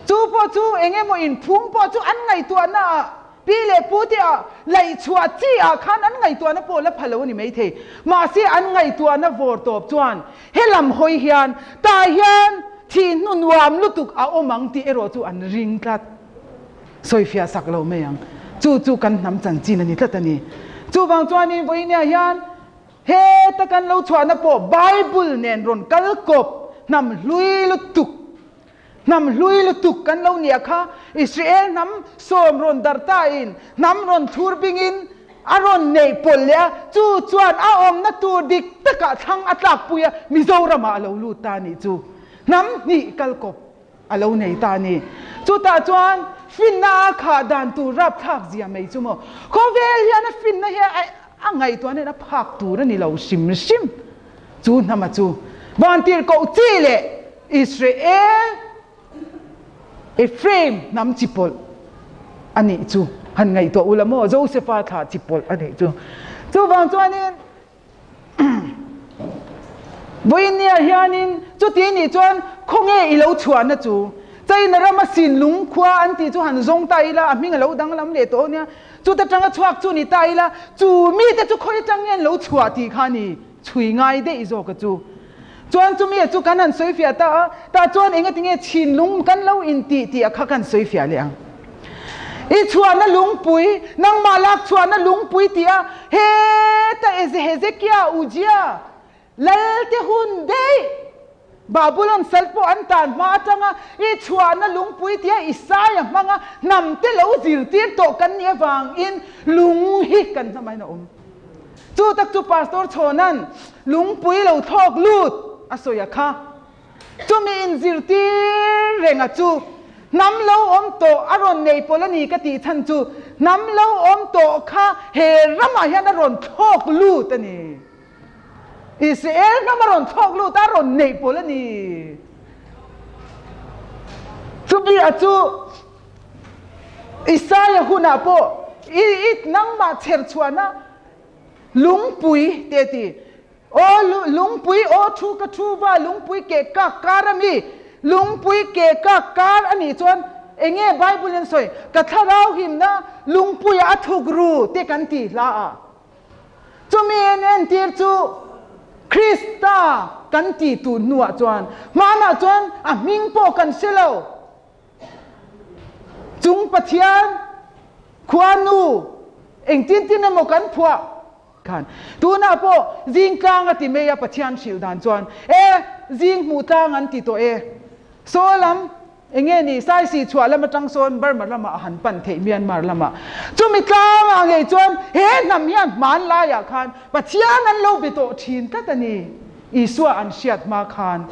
Chu pawh chu eng emaw inphum pawh chu an ngaihtuahnaah Pi leh pu te ah laih chhuah chi ah khan an ngaihtuahna pawh la pha lo a ni maithei. Mahse an ngaihtuahna vawr tawp chuan he lam hawi hian tah hian thih hnu nuam lutuk a awm ang tih erawh chu an ring tlat. Sawifiah sak lo mai ang. Chu chu kan hnam chanchin a ni tlat a ni. Chuvang chuanin vawinia hian heta kan lo chhuahna pawh Bible nen rawn kal kawp hnam hlui lutuk Hnam hlui lutuk kan lo nia kha, Israel hnam sawm rawn dar ta in hnam rawn thur bing in a rawn neih pawlh leh a, chu chuan a awmna tur dik takah thlang a tlak pui a, Mizoram ah a lo lut ta nih chu. Hnam hnih kal kawp a lo nei ta ni. Chutah chuan finna a khah dan tur rapthlak zia mai chu maw. Khawvel hian a finna hi a ngaihtuahna in a phak tur a ni lo hrim hrim. Chu hnama chu vantirhkoh chi leh Israel Ephraim hnam chi pawlh a nih chu han ngaihtuah ula maw? Josepha thlah chi pawlh a nih chu. Chuvang chuanin vawinia hianin chuti nih chuan khawnge i lo chhuahna chu China rama Sinlung khua an tih chu han zawng ta ila a hming a lo danglam leh tawh ania. Chuta tanga chhuak chu ni ta ila chu mite chu khawi atang nge an lo chhuah tih kha a ni. Chhui ngai daih zawk a chu. Chuan chumi a chu kan han sawi fiah ta a, tah chuan engatinge chhinlung kan lo intih tih a kha kan sawi fiah leh ang. I chhuahna lungpui, nangmah lak chhuahna lungpui tih a, heta Hezekia, Uzia, Lalte hun daih, Babulon sal pawh an tan hma atanga i chhuahna lungpui tia Isaia hmanga hnamte lo zirtir tawh kan nih avangin lung hi kan hnamain a awm. Chu tak chu Pastor Chhawna'n lungpui lo thlawk lut a sawi a kha. Chumi inzirtir renga chu hnam lo awm tawh a rawn nei pawl a ni ka tih chhan chu hnam lo awm tawh kha he ramah hian a rawn thlawk lut a ni. Israel ram a rawn thlawk lut a, a rawn neih pawl a ni. Chumi a chu Isaia hunah pawh i i nangmah chher chhuahna lungpui te a ti. Aw lungpui aw thu ka thu va lungpui keh kak kar a mi. Lungpui keh kak kar a nih chuan enge Bible in sawi ka thlarau himna lungpuiah a thuk ru te kan ti hla a. Chumi en entir chu Krista kan ti tun hnuah chuan hmanah chuan a hming pawh kan hre lo. Chung Pathian khuanu engtin tin emaw kan phuah khan. Tunah pawh zing tlang a ti mai a Pathian hrilh dan chuan e zing hmuh tlang an ti tawh e. Saw lam Enge ni, Saisi chhuah lam atang sawn Burma lamah a han pan theih Myanmar lamah. Chumi tlangah ngei chuan he hnam hian hmanlaiah khan Pathian an lo be tawh thin tlat a ni. Isua an hriat hma khan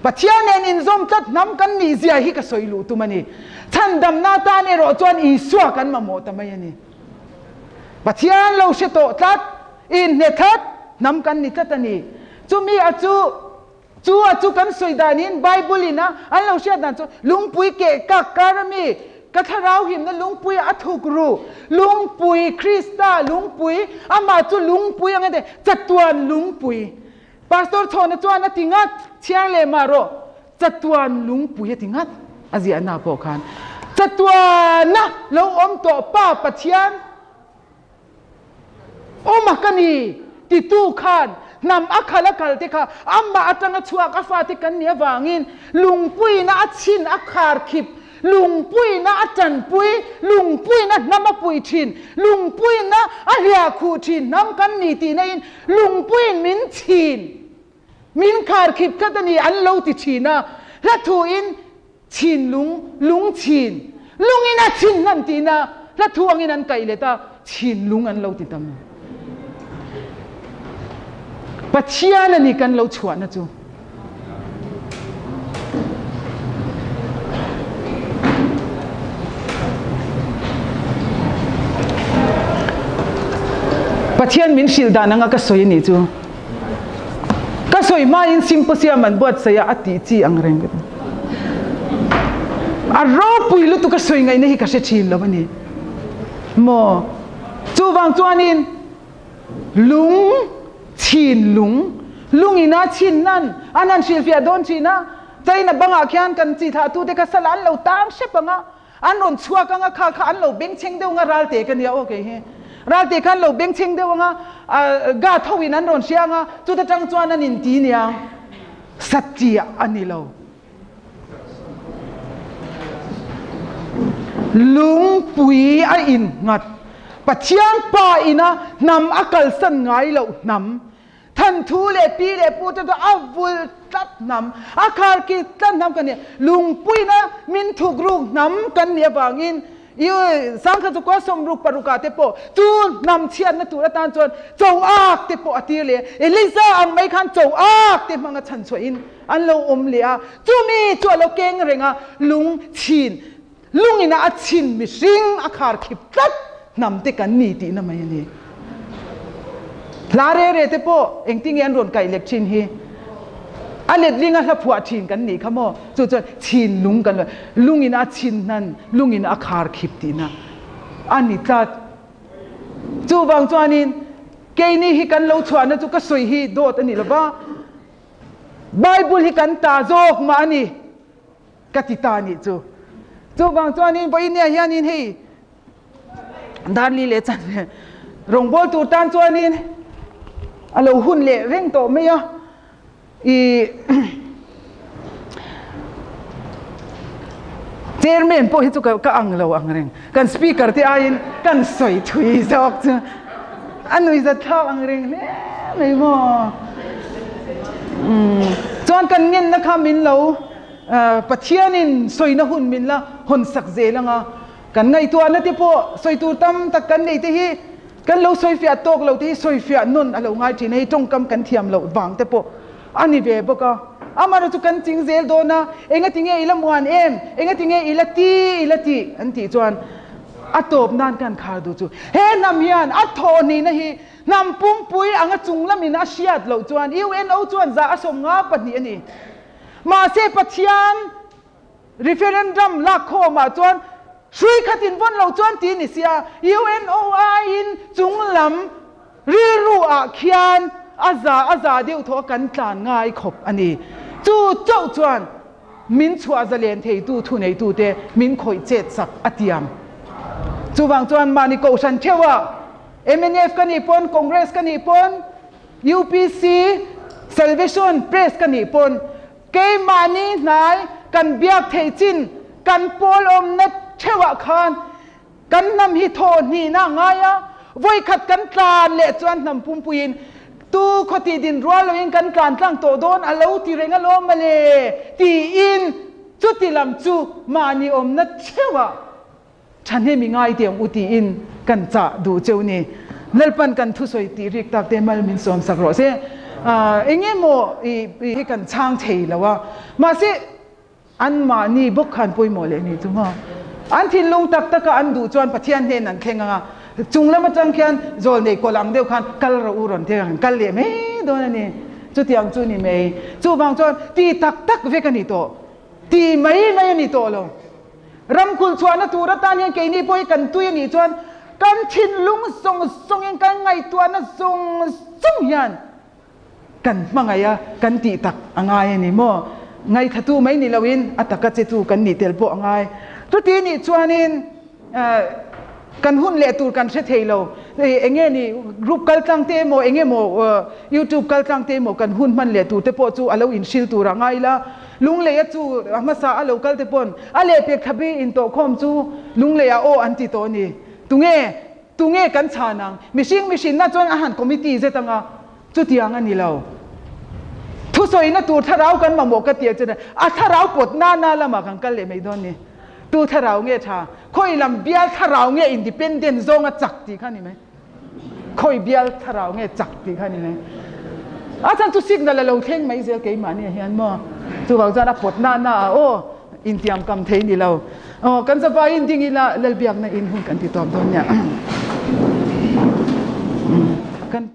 Pathian nen inzawm tlat hnam kan nih zia hi ka sawi luh tum a ni. Chhandamna atan erawh chuan Isua kan mamawh ta mai a ni. Pathian lo hre tawh tlat, inhne tlat hnam kan ni tlat a ni. Chumi a chu. Chu a chu kan sawi danin Bible in a an lo hriat dan chu lungpui keh kak kar ami ka thlarau himna lungpui a thuk ru lungpui Krista lungpui amah chu lungpui ang ente chatuan lungpui Pastor Chhawna chuan a ti ngat chhiar leh mah rawh chatuan lungpui a ti ngat a ziahna pawh khan chatuana lo awm tawh Pa Pathian Awma ka ni, titu khan hnam a khal a kal te kha amah atanga chhuak a fate kan nih avangin lungpuina a chhin a khar khip, lungpuina a tanpui, lungpuina hnam a pui thin, lungpuina a hliah khuh thin hnam kan ni tihna in lungpuiin min chhin, min khar khip tlat a ni an lo ti thin a, hla thuin Chin lung, lung chin, lungin a chin hlan tihna hla thu angin an kaih let a, chin lung an lo ti tam. Pathian a ni kan lo chhuahna chu. Pathian min hrilh dan anga ka sawi a nih chu. Ka sawi hmain symposium an buatsaih a, a tih chi ang reng ka ti. A ropui lutuk a sawi ngaihna hi ka hre thin lo a ni. Maw? Chuvang chuanin lung chhin lung, lungina chhin nan an han hrilhfiah dawn thin a, China bangah khian kan chi thlahtute kha sala an lo tang hrep ang a, An rawn chhuak anga kha kha an lo bengchheng deuh anga ralte ka nia aw kei hi. Ralte kha an lo bengchheng deuh anga guard ho in an rawn hria anga chuta tang chuan an inti nia satchiah a ni lo. Lungpui a innghat Pathian pa ina hnam a kalsan ngai loh hnam Thanthu leh pi leh pu te chu a vul tlat hnam, a khar ki tlat hnam kan ni. Lungpuina min thuk ruk hnam kan nih avangin i sangkhat chu kua sawmruk parukah te pawh chu hnam chhiatna tur atan chuan cho ak te pawh a tir leh. Eliza ang mai khan cho ak te hmanga chhan chhuahin an lo awm leh a, chumi chu a lo keng reng a, lung chhin, lungina a chhin mihring a khar khip tlat hnam te kan ni tihna mai a ni. Hla re re te pawh engtin nge an rawn kaih lek thin hi? A letlinga hla phuah thin kan nih kha maw? Chu chuan chhin lung kan lo, lungina a chhin hnan, lungina a khar khip tihna a ni tlat. Chuvang chuanin keini hi kan lo chhuahna chu ka sawi hi dawt a ni lova, Bible hi kan ta zawk mah a ni. Ka ti ta nih chu. Chuvang chuanin vawinia hianin hei Darli leh chan rawngbawl tur tan chuanin A lo hun leh reng tawh mai a. I Chairman pawh hi chu ka ang lo ang reng. Kan speaker te aiin kan sawi thui zawk chu a nuihzat thlak ang reng hle mai maw. Chuan kan ngenna kha min lo Pathianin sawina hun min la hawn sak zel ang a, kan ngaihtuahna te pawh sawi tur tam tak kan nei te hi Kan lo sawifiah tawk lo te hi sawifiah nawn a lo ngai thin a, hei tawngkam kan thiam loh vang te pawh a ni ve bawk a. Amaherawh chu kan ching zel dawn a, engati nge i la muan em, engati nge i la ti i la tih an tih chuan a tawp nan kan khar duh chu. He hnam hian a thawh nihna hi hnam pumpui anga chung lamin a hriat loh chuan UNO chuan zah a 52 a ni. Mahse Pathian Referendum lak khawmah chuan hrui khat in vawn lo chuan ti ni sia, UNO aiin chung lam rilru ah khian a za a za deuh thaw a kan tlan ngai khawp a ni. Chu chauh chuan min chhuah zalen theitu thuneitute min khawih chet sak a tiam. Chuvang chuan mahni kohhran theuh ah mnf ka nih pawn, Congress ka nih pawn, UPC, Salvation Press ka nih pawn, Keimahni hnai kan biak theih chin kan pawl awmna theuhah khan kan hnam hi thaw hnihna a ngai a, vawikhat kan tlan leh chuan hnam pumpuiin tu khawtih din rual loin kan tlan tlang tawh dawn a lo ti reng alawm mawle tiin chuti lam chu mahni awmna theuhah Thahnem i ngai teh ang u tiin kan chah duh cheu ni. Lalpan kan thusawi tih rik tak te mal min sawm sak rawh se. Eng emaw i hi kan chhang thei lo a, mahse anmahni bawk khan pawimawh leh ni chu maw. An thinlung tak taka an duh chuan Pathian hnen an thleng ang a, chung lam atang khian zawl nei kawlh ang deuh khan kal rawh u rawn thleng ang, kal leh mai dawn a ni. Chutiang chu ni mai. Chuvang chuan ti tak tak vek a ni tawh. Ti mai mai a ni tawh lo. Ram kulh chhuahna tur atan hian keini pawh hi kan tui a nih chuan kan thinlung zawng zawngin kan ngaihtuahna zawng zawng hian kan hmangaih a, kan tih tak a ngai a ni maw? Ngaihthatu mai ni loin a taka chetu kan nih tel pawh a ngai. Chuti nih chuanin kan hun leh tur kan hre thei lo. Eng nge ni group kal tlang te emaw eng emaw youtube kal tlang te emaw kan hun hman leh tur te pawh chu a lo inhrilh tur a ngai la. Lungleia chu a hmasa a lo kal te pawn a lehpek thlabi intawhkhawm chu Lungleia aw an ti tawh a ni. Tunge? Tunge kan chhan ang? Mihring mihrinna chuan a han committee zet anga chutiang a ni lo. Thusawina tur thlarau kan mamawh ka tia chuan a thlarau pawt nana lamah kan kal leh mai dawn ni. Tu thlarau nge tha? Khawi lam bial thlarau nge independent zawnga chak tih kha ni mai. Khawi bial thlarau nge chak tih kha ni mai. A chhan chu signal a lo thleng mai zel keimahni ah hian maw. Chuvang chuan a pawt na na ah aw intiam kam thei ni lo. Aw kan zavaiin ding ila Lalbiakna in hun kan ti tawp dawn nia.